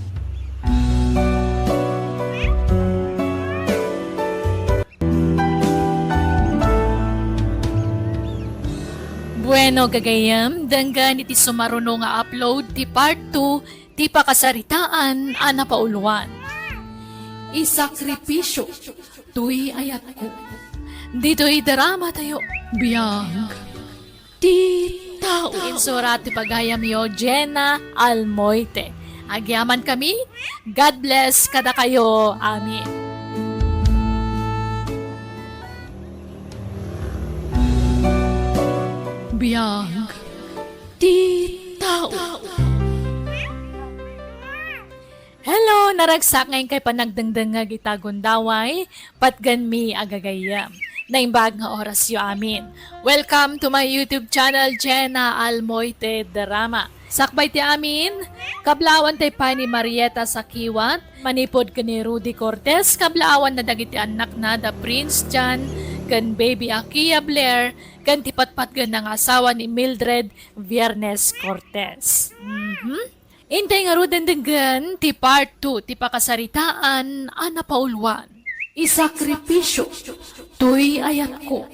Bueno, gagayyem, denggen iti sumaruno nga upload ti part two ti pakasaritaan a napauluan. Isakripisyo toy ayatko. Ditoy drama tayo, biag ti tao. Insurat ti pagayamyo, Jenna Almoite. Agyaman kami, God bless kadakayo. Amen. Biag ti tao. Hello, naragsak nga inkay panagdengdengngeg ita gundaway, patgenmi a gagayyem. Naimbag nga orasyo amin. Welcome to my YouTube channel, Jenna Almoite Drama. Sakbay ti amin, kablaawan tay pay ni Marieta Sakiwat, manipud ken ni Rudy Cortez, kablaawan na dagiti annakna da Prince John ken Baby Akia Blair, ken ti patpatgenna nga asawa ni Mildred Viernes Cortez. Mhm. Intay ngaruden denggen ti part two ti pakasaritaan a napauluan. Isakripisyo toy ayatko.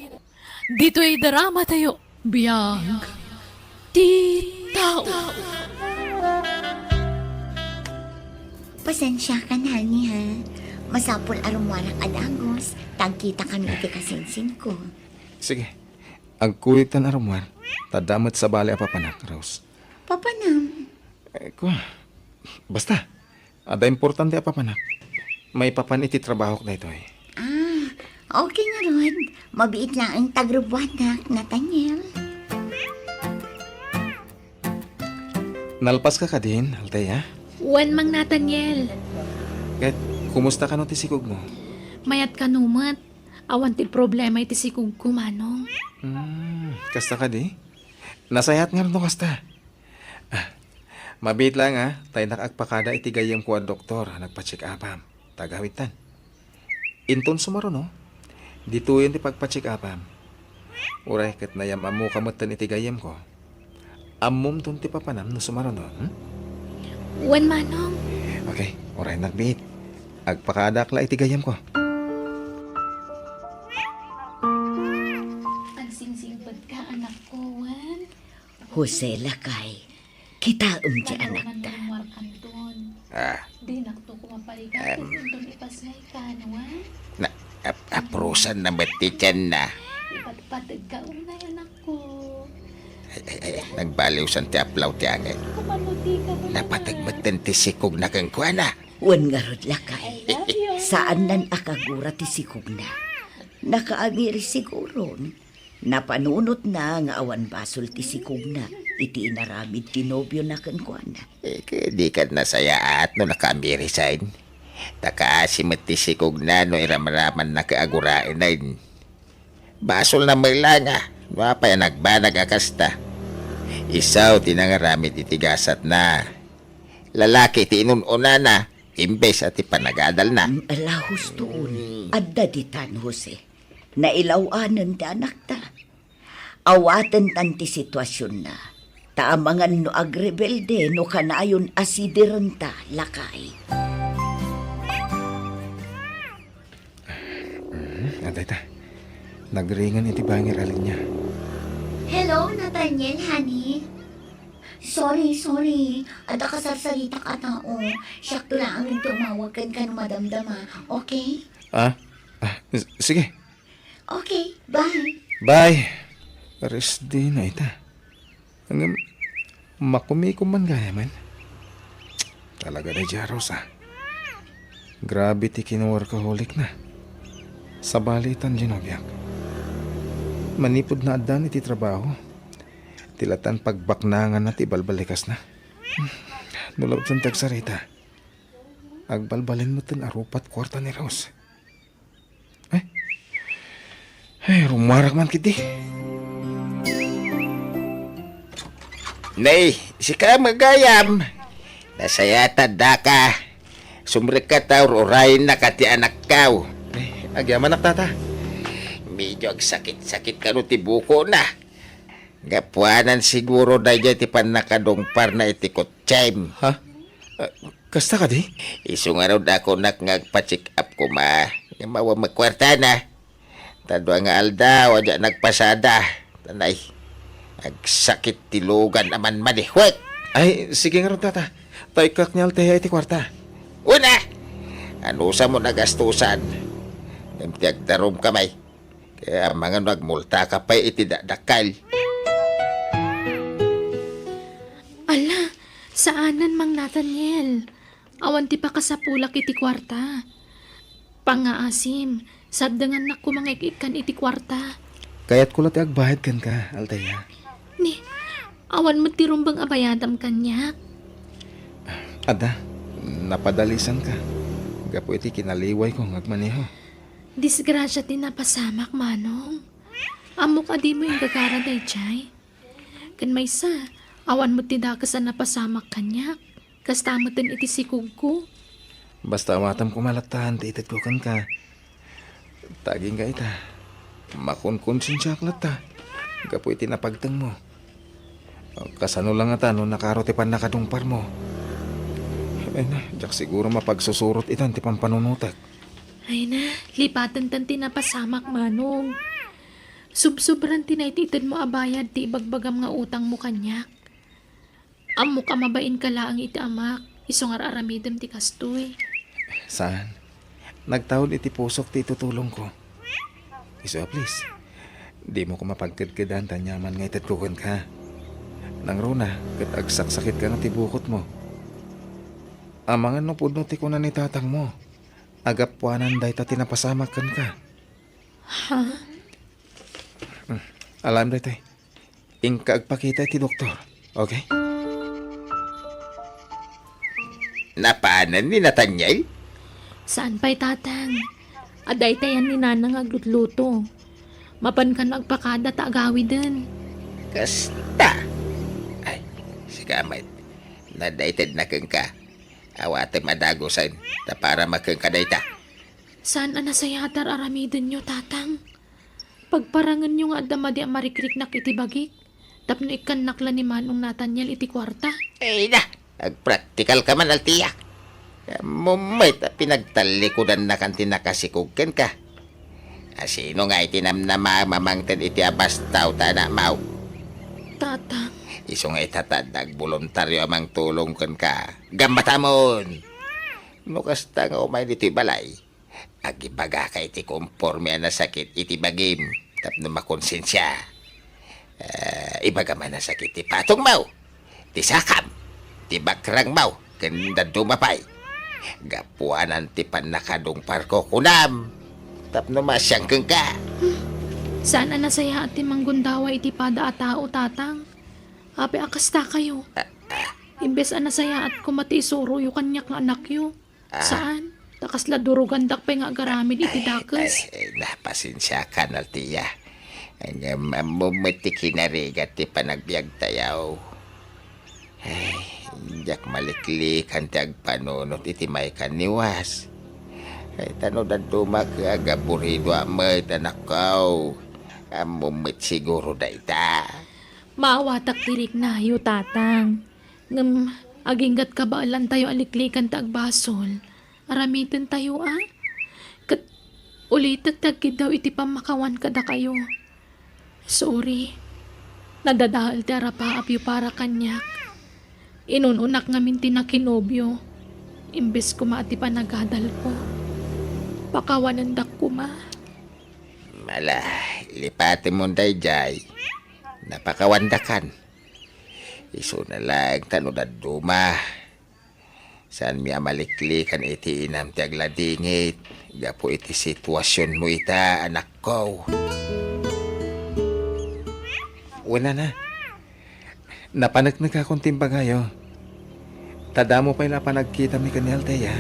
Ditoy drama tayo. Biag ti tao. Pasensya ka na, honey, ha? Masapul a rummuarak a dagus, ta agkita kami iti kasinsinko. Sige. Agkuyogtan a rummuar. Ta adda met sabali a papanak, Rose. Papanam? Eh, kua. Basta. Adda importante a papanak. Maipapan iti trabahok daytoy. Ah, okay ngarud. Mabiit laeng ta agrubbuanak, Nathaniel. Nalpaska kadin, Althea? Wen, Mang Nathaniel. Ket, kumusta kano ti sikogmo? Mayat kano met. Awan ti problema iti sikogko, Manong. Hmm, kasta kadi? Nasayaat ngarud no kasta. Ah, mabiit laeng, a, ta innak agpakada iti gayyemko a doktor a nagpa-check-upam. Tagawidtan. Inton sumaruno, ditoyen ti pagpa-check-upam. Uray ket nayam-ammoka metten iti gayyemko. Ammomton ti papanam no sumaruno, hmm? Wen, Manong. Okay, uray nagbiit. Agpakadaak la iti gayyemko. Agsingsingpet ka, anakko, wen? Jose, lakay. Kitaem ti anakta. Ah. Dinakto ko maparigat, em, inton ipasngay ka, no, ah? Na, ap-, aprusan na met ti tiyanna. Ipatpateg ka unay, anakko. Ay, ay, ay, nagbaliwsan ti aplaw ti angin. Napateg metten ti sikogna kenkuana. Wen ngarud, lakay. I love you. Saannan a kagura ti sikogna. Nakaamiri siguron. Napanunotna nga awan basol ti sikogna iti inaramid ti nobiona kenkuana. Eh, ket dikan nasayaat no nakaamiri, saen? Ta kaasi met ti sikogna no iramramanna ket aguraenen. Basolna met la nga no apay a nagbanag a kasta. Isu ti nangaramid iti gasatna. Lalaki ti inun-unana, imbes a ti panagadalna. Mm, ala, hustoon. Mm. Adda ditan, Jose. Nailaw-anen ti anakta. Awatentan ti situasionna. Ta amangan no agrebelde no kanayon a sidirenta, lakay. Mm, adda ita. Nagringen iti bangir a linia. Hello, Nathaniel, honey. Sorry, sorry. Adda kasarsaritak a tao. Siakto laeng ti umawag kenka no madamdama. Okay? Ah? Ah, s-, sige. Okay, bye. Bye. Resdi na ita. Ngem, makumikom man gayamen. Talaga daydiay a Rosa. Grabe ti kinaworkaholikna. Sabali itan di nobiak. Manipud naaddaan iti trabaho, ti latan pagbaknanganna ti balbalikasna. No labsan ti agsarita, agbalbalen metten a rupat kuarta ni Rose. Ay. Ay, rummuarak man ketdi. Nay, sika met gayam. Nasayaat daka. Sumrekka ta ur-urayennaka ti anakko. Ay, agyamanak, tata. Medyo agsakit-sakit kano ti bukona. Gapuanan siguro daydiay ti pannakadungparna iti kotsem. Ha? Ah, kasta kadi? Isu ngarud a kunak nga agpa-check up koma. Nga awan met kuartana. Ta dua nga aldaw a diak nagpasada. Tanay, agsakit ti lugan a manmanihwek. Ay, sige ngarud, tata. Ta ikkak ni Althea iti kuarta. Una! Anusam mo nagastusan? Ngem ti agdarumka met. Kaya amangan no agmultaka pay iti dakdakkel. Ala, saanen, Mang Nathaniel. Awan ti pakasapulak iti kuarta. Pangngaasim, saddengannak koma nga ik-ikkan iti kuarta. Kayatko la ti agbayad kenka, Althea. Ni, awan met ti rumbeng a bayadam kaniak. Adda, napadalisanka gapu iti kinaliwayko nga agmaneho. Disgrasia ti napasamak, Manong. Ammok a dimo inggagara daydiay. Ken maysa, awan met ti dakes a napasamak kaniak. Kasta meten iti sikogko. Basta awatam koma latta ti itedko kenka. Ta agingga ita, makonkonsensiaak latta gapu iti napagtengmo. Kasano la ngata no nakaro ti pannakadungparmo? Ay na, diak siguro mapagsusurot itan ti pampanunotek. Ay na, lipatentan ti napasamak, Manong. Subsobran ti naititedmo a bayad ti ibagbagam nga utangmo kaniak. Ammok a mabainka laeng iti amak, isu nga ar-aramidem ti kastoy. Saan? Nagtaud iti pusok ti itutulongko. Isu a, please, dimo koma pagkedkedan ti aniaman nga itedko kenka. Nangruna ket agsaksakitka nga ti bukotmo. Amangan no pudno ti kuna ni tatangmo a gapuanan dayta ti napasamak kenka. Ha? Hmm. Alam daytoy. Inka agpakita iti doktor. Okay? Napanen ni Nathaniel? Saan pay, Tatang. Adda itayan ni Nana nga aglutluto. Mapankan agpakada ta agawiden. Kasta? Ay, sika met. Nadaited na kenka. Awatem a dagusen, ta para makenka dayta. Saan a nasayaat ti ar-aramidenyo, Tatang? Pagparangenyo nga adda madi a marikriknak iti bagik, tapno ikkannak la ni Manong Nathaniel iti kuarta. Ay na, agpraktikalka man, Althea. Ammom met a pinagtallikudannakan ti nakasikog kenka. A, sino nga iti namnama a mamangted iti abastaw ta anakmaw? Tatang. Isu nga ita ta adda agboluntario a mangtulong kenka. Gammatamon! No kasta nga umay ditoy balay, agibagaka iti konporme a nasakit iti bagim tapno makonsensia. Ah, ibaga man a sakit ti patongmo, ti sakam, ti bakrangmo, ken dadduma pay. Gapuanan ti pannakadungparko, kunam, tapno masiang kenka. Saan a nasayaat ti manggundawa iti pada a tao, Tatang. Apay a kastakayo? Ah, ah. Imbes a nasayaat koma ti isuroyo kaniak nga anakyo. Ah. Saan? Ta kasla durugandak pay nga agaramid iti dakes. Ay, ay, na, pasensiakan, Althea. Ngem ammom met ti kinarigat ti panagbiagtayo. Ay, diak maliklikan ti agpanunot iti maykan ni Was. Ay, ta no dadduma ket agaburidoak met, anakko. Ammom met siguro dayta. Maawatak ti riknayo, Tatang. Ngem agingga't kabaelantayo a liklikan ti agbasol. Aramitentayo a. Ket ulitek ti agkiddaw iti pammakawan kadakayo. Sorry. Nadadael ti arapaapyo para kaniak. Inun-unak ngamin ti nakinobio. Imbes koma a ti panagadalko. Pakawanendak koma. Ala, lipatemon daydiay. Napakawandakan. Isuna laeng ta no dadduma. Saanmi a maliklikan iti inam ti agladingit gapu iti situasionmo ita, anakko. Wen, Nana, napaneknekakon ti imbagayo. Ta damo pay la a panagkitami ken ni Althea.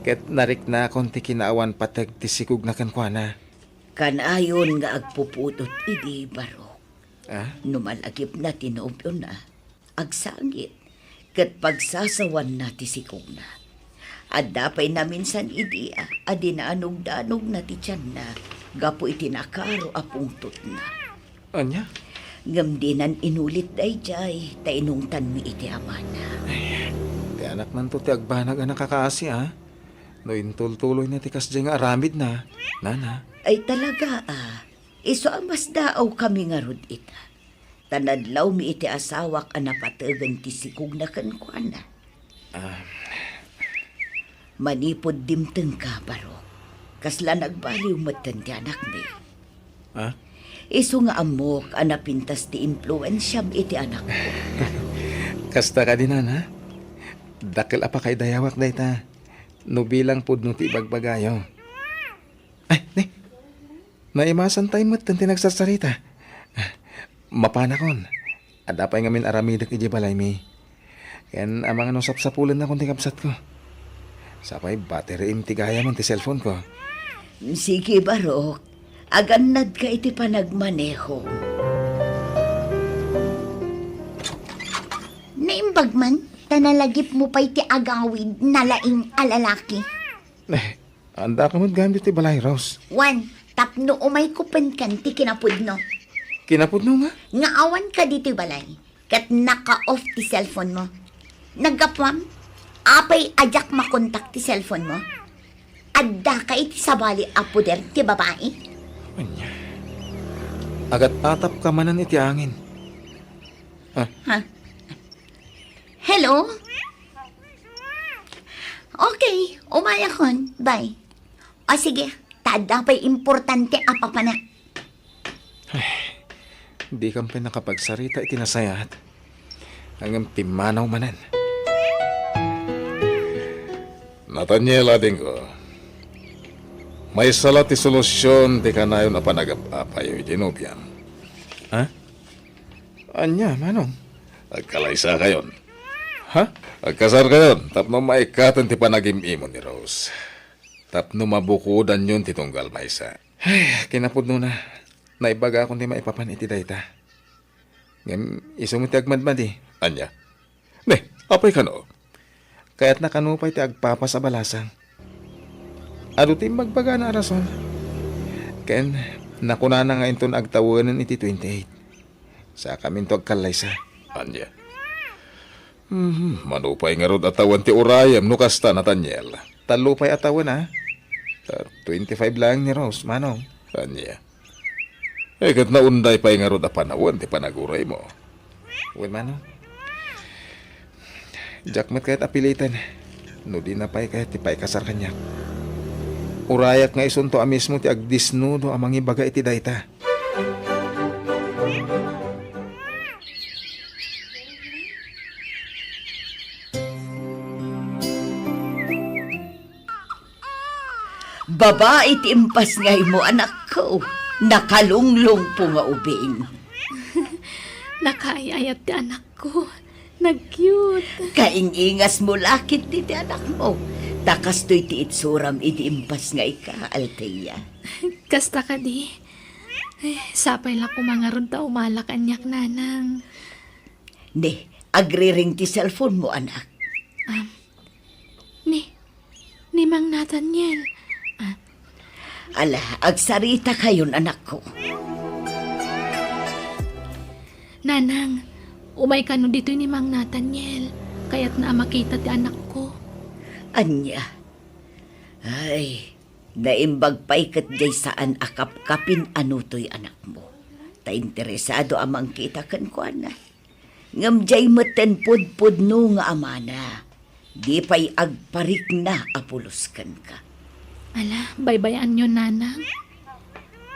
Ket nariknakon ti kinaawan pateg ti sikogna kenkuana. Kanayon nga agpupudot idi, Barok. Ah? No malagipna ti nobiona, agsangit, ket pagsasawanna ti sikogna. Adda pay naminsan idi a, a dinanugdanugna ti tianna gapu iti nakaro a pungtotna. Ania? Ngem dinan inulit daydiay, ta inungtanmi iti amana. Ay, ti anaknanto ti agbanag a nakakaasi, a? No intultuloyna ti kasdiay nga aramidna, Nana. Ay, talaga, a. Isu a masdaawkami ngarud ita. Ta nadlawmi iti asawak a napategen ti sikogna kenkuana. Ah. Manipud dimtengka, Barok, kasla nagbaliw metten ti anakmi. Ah? Isu nga ammok a napintas ti impluensiam iti anakko. Kasta kadi, Nana? Dakkel a pakaidayawak dayta. No bilang pudno ti ibagbagayo. Ay, ni. Naimasantay metten ti nagsarsarita. Mapanakon. Adda pay ngamin aramidek idiay balaymi. Ken amangan no sapsapulennakon ti kabsatko. Sapay batteryem ti gayamen ti cellphone-ko. Sige, Barok. Agannadka iti panagmaneho. Naimbag man, ta nalagipmo pay ti agawid, nalaing a lalaki. Eh, andaka met gayam ditoy balay, Rose. Wen, tapno umayko penken ti kinapudno. Kinapudno nga? Nga awanka ditoy balay, ket naka-off ti cellphone-mo. Naggapuam? Apay a diak makontak ti cellphone-mo? Addaka iti sabali a poder ti babai? Ania? Agat-atapka manen iti angin. Ah. Ha? Hello? Okay, umayakon. Bye. O sige, ta adda pay importante a papanak. Ay, dikan pay nakapagsarita iti nasayaat. Ngem pimmanaw manen. Nathaniel, adingko. Maysa la ti solusion ti kanayon a panagap-apayo iti nobiam. Ha? Ania, manong? Agkalaysakayon. Ha? Agkasarkayon tapno maikkaten ti panagim-imo ni Rose. Tapno mabukodanyon ti tunggal maysa. Ay, kinapudnona. Naibagakon ti maipapan iti dayta. Ngem isu met ti agmadmadi. Ania? Ne, apay kano? Kayatna kano pay ti agpapas a balasang. Adu ti imbagbagana a rason. Ken nakunana nga inton agtawenen iti twenty-eight. Sakaminto agkallaysa. Ania? Mhm, mano pay ngarud a tawen ti urayem no kasta, Nathaniel? Tallo pay a tawen, a. Ta twenty-five laeng ni Rose, manong. Ania? Eh, ket naunday pay ngarud a panawen ti panaguraymo. Wen, manong. Diak met kayat a piliten no dina pay kayat ti paikasar kaniak. Urayak nga isunto a mismo ti agdisnudo a mangibaga iti dayta. Babai ti impasngaymo, anakko. Nakalunglongpo nga ubing. Nakaay-ayat ti anakko. Nag-cute. Kaing-ingasmo la ketdi ti anakmo. Ta kastoy ti itsuram idi impasngayka, Althea. Kasta kadi. Eh, sapay la koma ngarud ta umala kaniak, nanang. Ne, agriring ti cellphone-mo, anak. Am, ni, ni Mang Nathaniel. Ah. Ala, agsarita kayon, anakko. Nanang, umay kano ditoy ni Mang Nathaniel. Kayatna a makita ti anakko. Ania? Ay, naimbag pay ket diay saan a kapkapin a nutoy anakmo. Ta interesado a mangkita kenkuana. Ngem diay metten pudpudno nga amana, di pay agparikna a pulos kenka. Ala, baybay-anyon, nanang.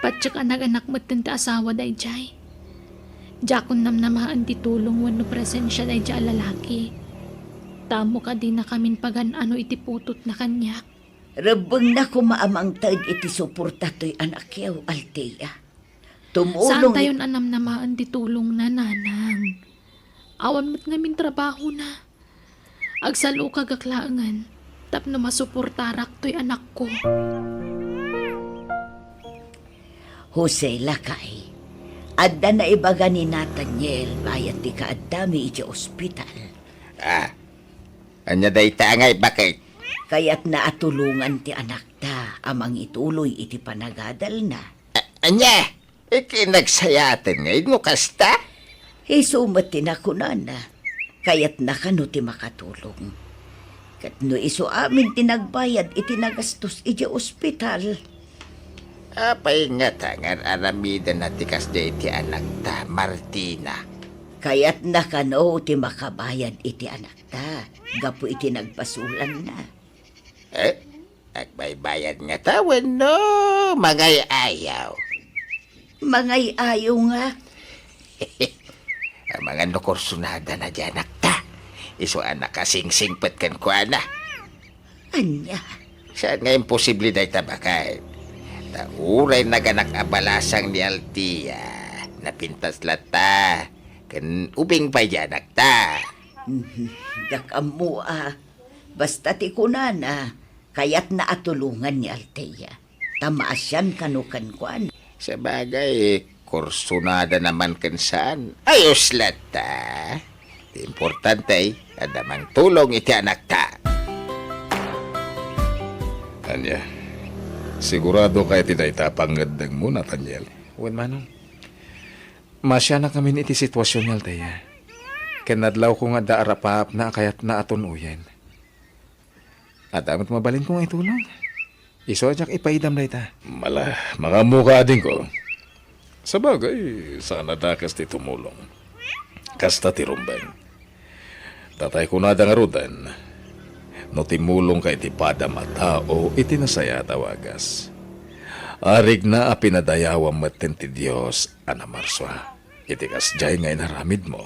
Patiek a naganak metten ti asawa daydiay. Diakon namnamaen ti tulong wenno presensia daydiay a lalaki. Ta ammok a dinakamin pagan-ano iti putotna kaniak. Rebbengna koma a mangted iti suporta toy anakyo, Althea. Tumulong. Saantayon a namnamaen ti tulongna, nanang. Awan met ngamin trabahona. Agsalukagak laengen tapno masuportarak toy anakko. Jose, lakay, adda naibaga ni Nathaniel bayat ti kaaddami idiay ospital. Ah, ania dayta a naibaga? Kayatna a tulongan ti anakta a mangituloy iti panagadalna. A-, ania? Iti nagsayaaten ngay no kasta? Isu met ti nakunana. Kayatna kano ti makatulong. Ket no isu amin ti nagbayad iti nagastos idiay ospital. Apay ngata nga ar-aramidenna ti kasdiay iti anakta, Martina? Kayatna kano ti makabayad iti anakta gapu iti nagbasolanna. Eh? Agbaybayad ngata wenno mangay-ayaw? Mangay-ayaw nga. Amangan no kursunadana diay anakta. Isu a nakasingsingpet kenkuana. Ania? Saan nga imposible dayta, baket? Ta uray naganak a balasang ni Althea, Napintas latta. Ken ubing pay diay anakta. Mhm. Diak ammo a. Basta ti kunana, kayatna a tulongan ni Althea. Ta maasian kano kenkuana. Sabagay, kursunada naman ken saan. Ayos latta. Ti importante, adda mangtulong iti anakta. Ania, sigurado ka iti dayta a pangngeddengmo, Nathaniel? Wen, Manong. Maasianak ngamin iti situasion ni Althea. Ken nadlawko nga adda arapaapna a kayatna a tun-oyen. Adda met mabalinko nga itulong. Isu a diak ipaidam dayta. Mala, makaammoka, adingko. Sabagay, saan a dakes ti tumulong. Kasta ti rumbeng. Tatay kunada ngaruden, no timmulongka iti padam a tao iti nasayaat a wagas, arigna a pinadayawam metten ti Dios a namarsua iti kasdiay nga inaramidmo.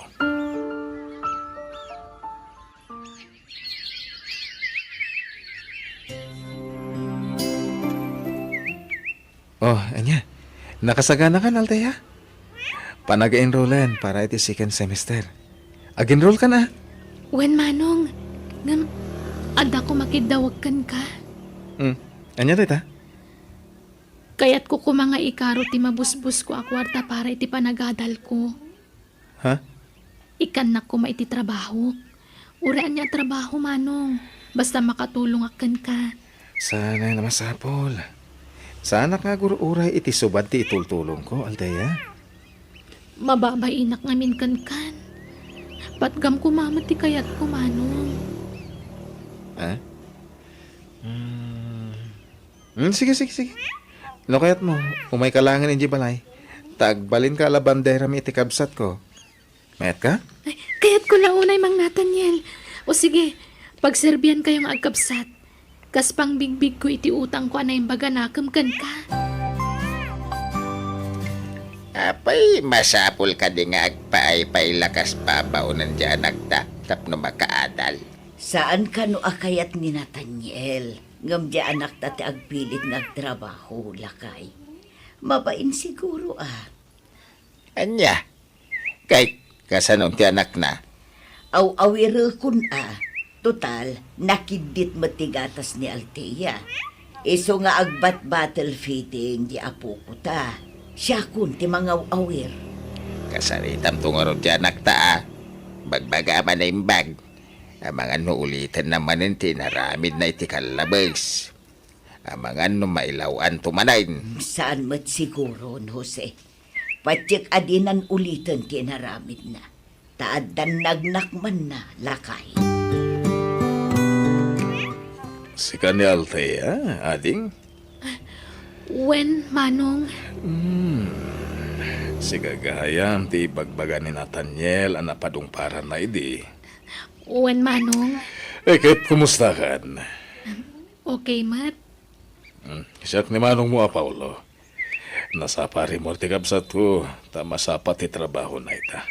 Oh, ania? Nakasaganakan, Althea? Panag-enrollen para iti second semester. Ag-enrollkan a? Wen, Manong. Ngem, adda koma kiddawag kenka. Hmm. Ania dayta? Kayatko koma nga ikaro ti mabusbosko a kuarta para iti panagadalko. Ha? Ikkannak koma iti trabaho. Uray ania a trabaho, Manong. Basta makatulongak kenka. Saan a masapul. Saanak nga agur-uray iti subad ti itultulongko, Althea. Mababainak ngamin kenka. Patgam koma met ti kayatko, Manong. Ha? Hmm. Hmm, sige, sige, sige. No kayatmo, umayka laengen idiay balay. Ta agbalinka a labanderam iti kabsatko. Mayatka? Ay, kayatko la unay, Mang Nathaniel. O sige, pagserbiankayo nga agkabsat. Kas pangbigbigko iti utangko a naimbag a nakem kenka. Apay, masapul kadi nga agpaaypaay la kas babaonen ti anakta tapno makaadal? Saan kano a kayat ni Nathaniel, ngem ti anakta ti agpilit nga agtrabaho, lakay. Mabain siguro a. Ania? Kay, kasano ti anakna? Aw-awirekon a. Total, nakiddit met ti gatas ni Althea. Isu nga agbat-bottle feeding ti apoko ta. Siakon ti mangaw-awir. Kasaritamto ngarud ti anakta a. Bagbaga a manaimbag. Amangan no ulitenna manen ti inaramidna iti kallabes. Amangan no mailaw-anto manen. Saan met siguron, Jose. Patiek a dinan uliten ti inaramidna. Ta addan nagnakmanna, lakay. Sika ni Althea, ading? Wen, Manong. Hmm. Sika gayam ti ibagbaga ni Nathaniel a napadungparanna idi. Wen, Manong. Eh, ket kumustakan? Okay met. Hmm, siak ni manongmo a Paolo. Nasapa rimor ti kabsatko, ta masapa ti trabahona ita.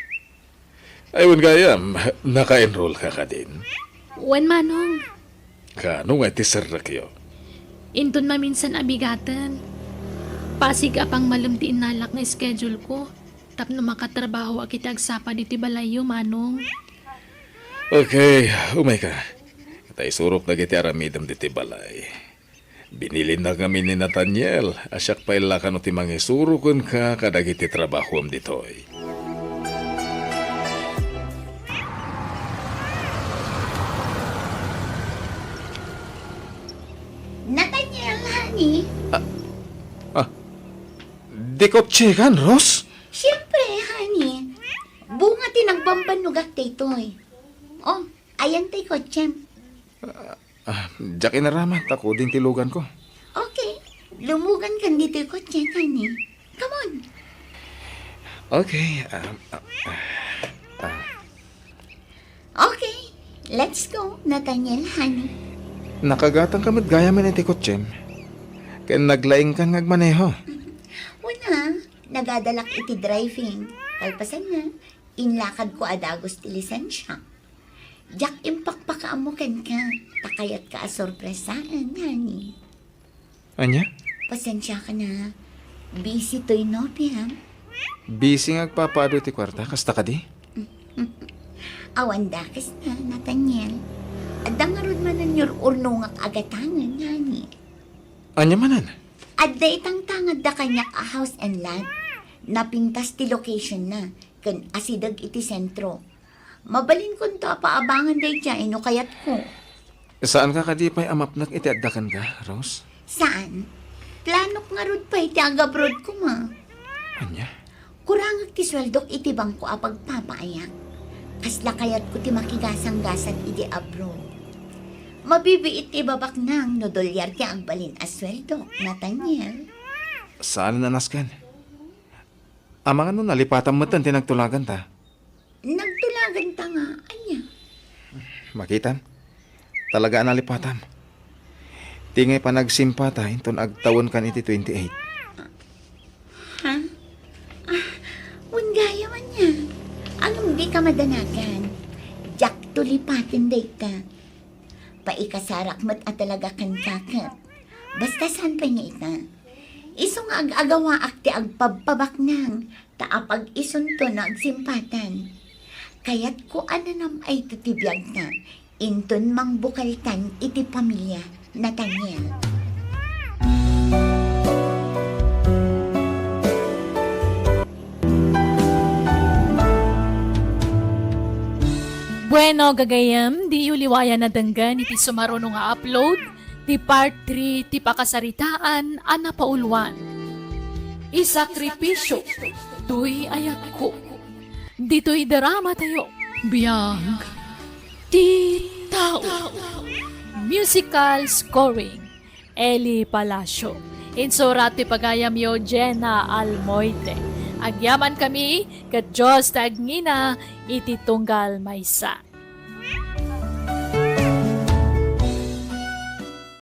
Ay, wen gayam, naka-enroll ka kadin? Wen, Manong. Kaano nga iti serrekyo? Inton maminsan a bigaten. Pasig a pangmalem ti innalak nga schedule ko, tapno makatrabahoak iti agsapa ditoy balayyo, Manong. Okay, umayka. Ta isurok dagiti aramidem ditoy balay. Binilinnak ngamin ni Nathaniel a siak pay la kano ti mangisuro kenka kadagiti trabahoem ditoy. Nathaniel, honey. Ah, ah, di kotsekan, Rose? Siyempre, honey. Bunga ti nagbambannogak daytoy. Oh, ayan tay kotsem. Ah, diak inaramid, ta kuding ti luganko. Okay. Lumugankan ditoy kotse, honey. Come on. Okay, ah, ah, ah, ah. Okay. Let's go, Nathaniel, honey. Nakagatangka met gayamen iti kotsem. Ken naglaingkan nga agmaneho. Wen a, nagadalak iti driving. Kalpasanna, inlakadko a dagus ti lisensia. Diak impakpakaammo kenka, ta kayatka a sorpresaen, honey. Ania? Pasensiakan a. Busy toy no p m. Busy nga agpapaadu ti kuarta, kasta kadi? Awan dakes na, Nathaniel. Adda ngarud manen nga urnongak a gatangen, ngani. Ania manen? Adda itangtangad da kaniak a house and lot. Napintas ti location na, ken asideg iti sentro. Mabalinkonto a paabangan daydiay no kayatko. Saanka kadi pay a mapnek iti adda kenka, Rose? Saan. Planok ngarud pay ti agabroad koma. Ania? Kurangek ti sueldok iti bangko a pagpapaayak. Kasla kayatko ti makigasanggasat iti abroad. Mabibiit ti babaknang no dolyar ti agbalin a sueldok, Nathaniel. Saan a nasken? Amangan no nalipatam metten ti nagtulaganta? Nagtulaganta nga, ania? Makitam? Talaga a nalipatam. Ti ngay panagsimpata inton agtawenkan iti twenty-eight. Ha? Ah, wen gayam ania. Ngem dika madanagan. Diakto lipaten dayta. Paikasarak met a talaga kenka ket. Basta saan pay nga ita. Isu nga ag-agawaak ti agpabpabaknang, ta apag-isunto no agsimpatan. Kayatko a nanam-ayto ti biagta, inton mangbukeltan iti pamilia, Nathaniel. Bueno, gagayyem, diyo liwayan a denggen iti sumaruno nga upload ti part three ti pakasaritaan a napauluan. Isakripisio toy ayatko. Ditoy drama tayo, Biag ti Tao. Musical scoring, Eli Palacio. Insurat ti pagayamyo, Jenna Almoite. Agyaman kami, ket Dios ti agngina iti tunggal maysa.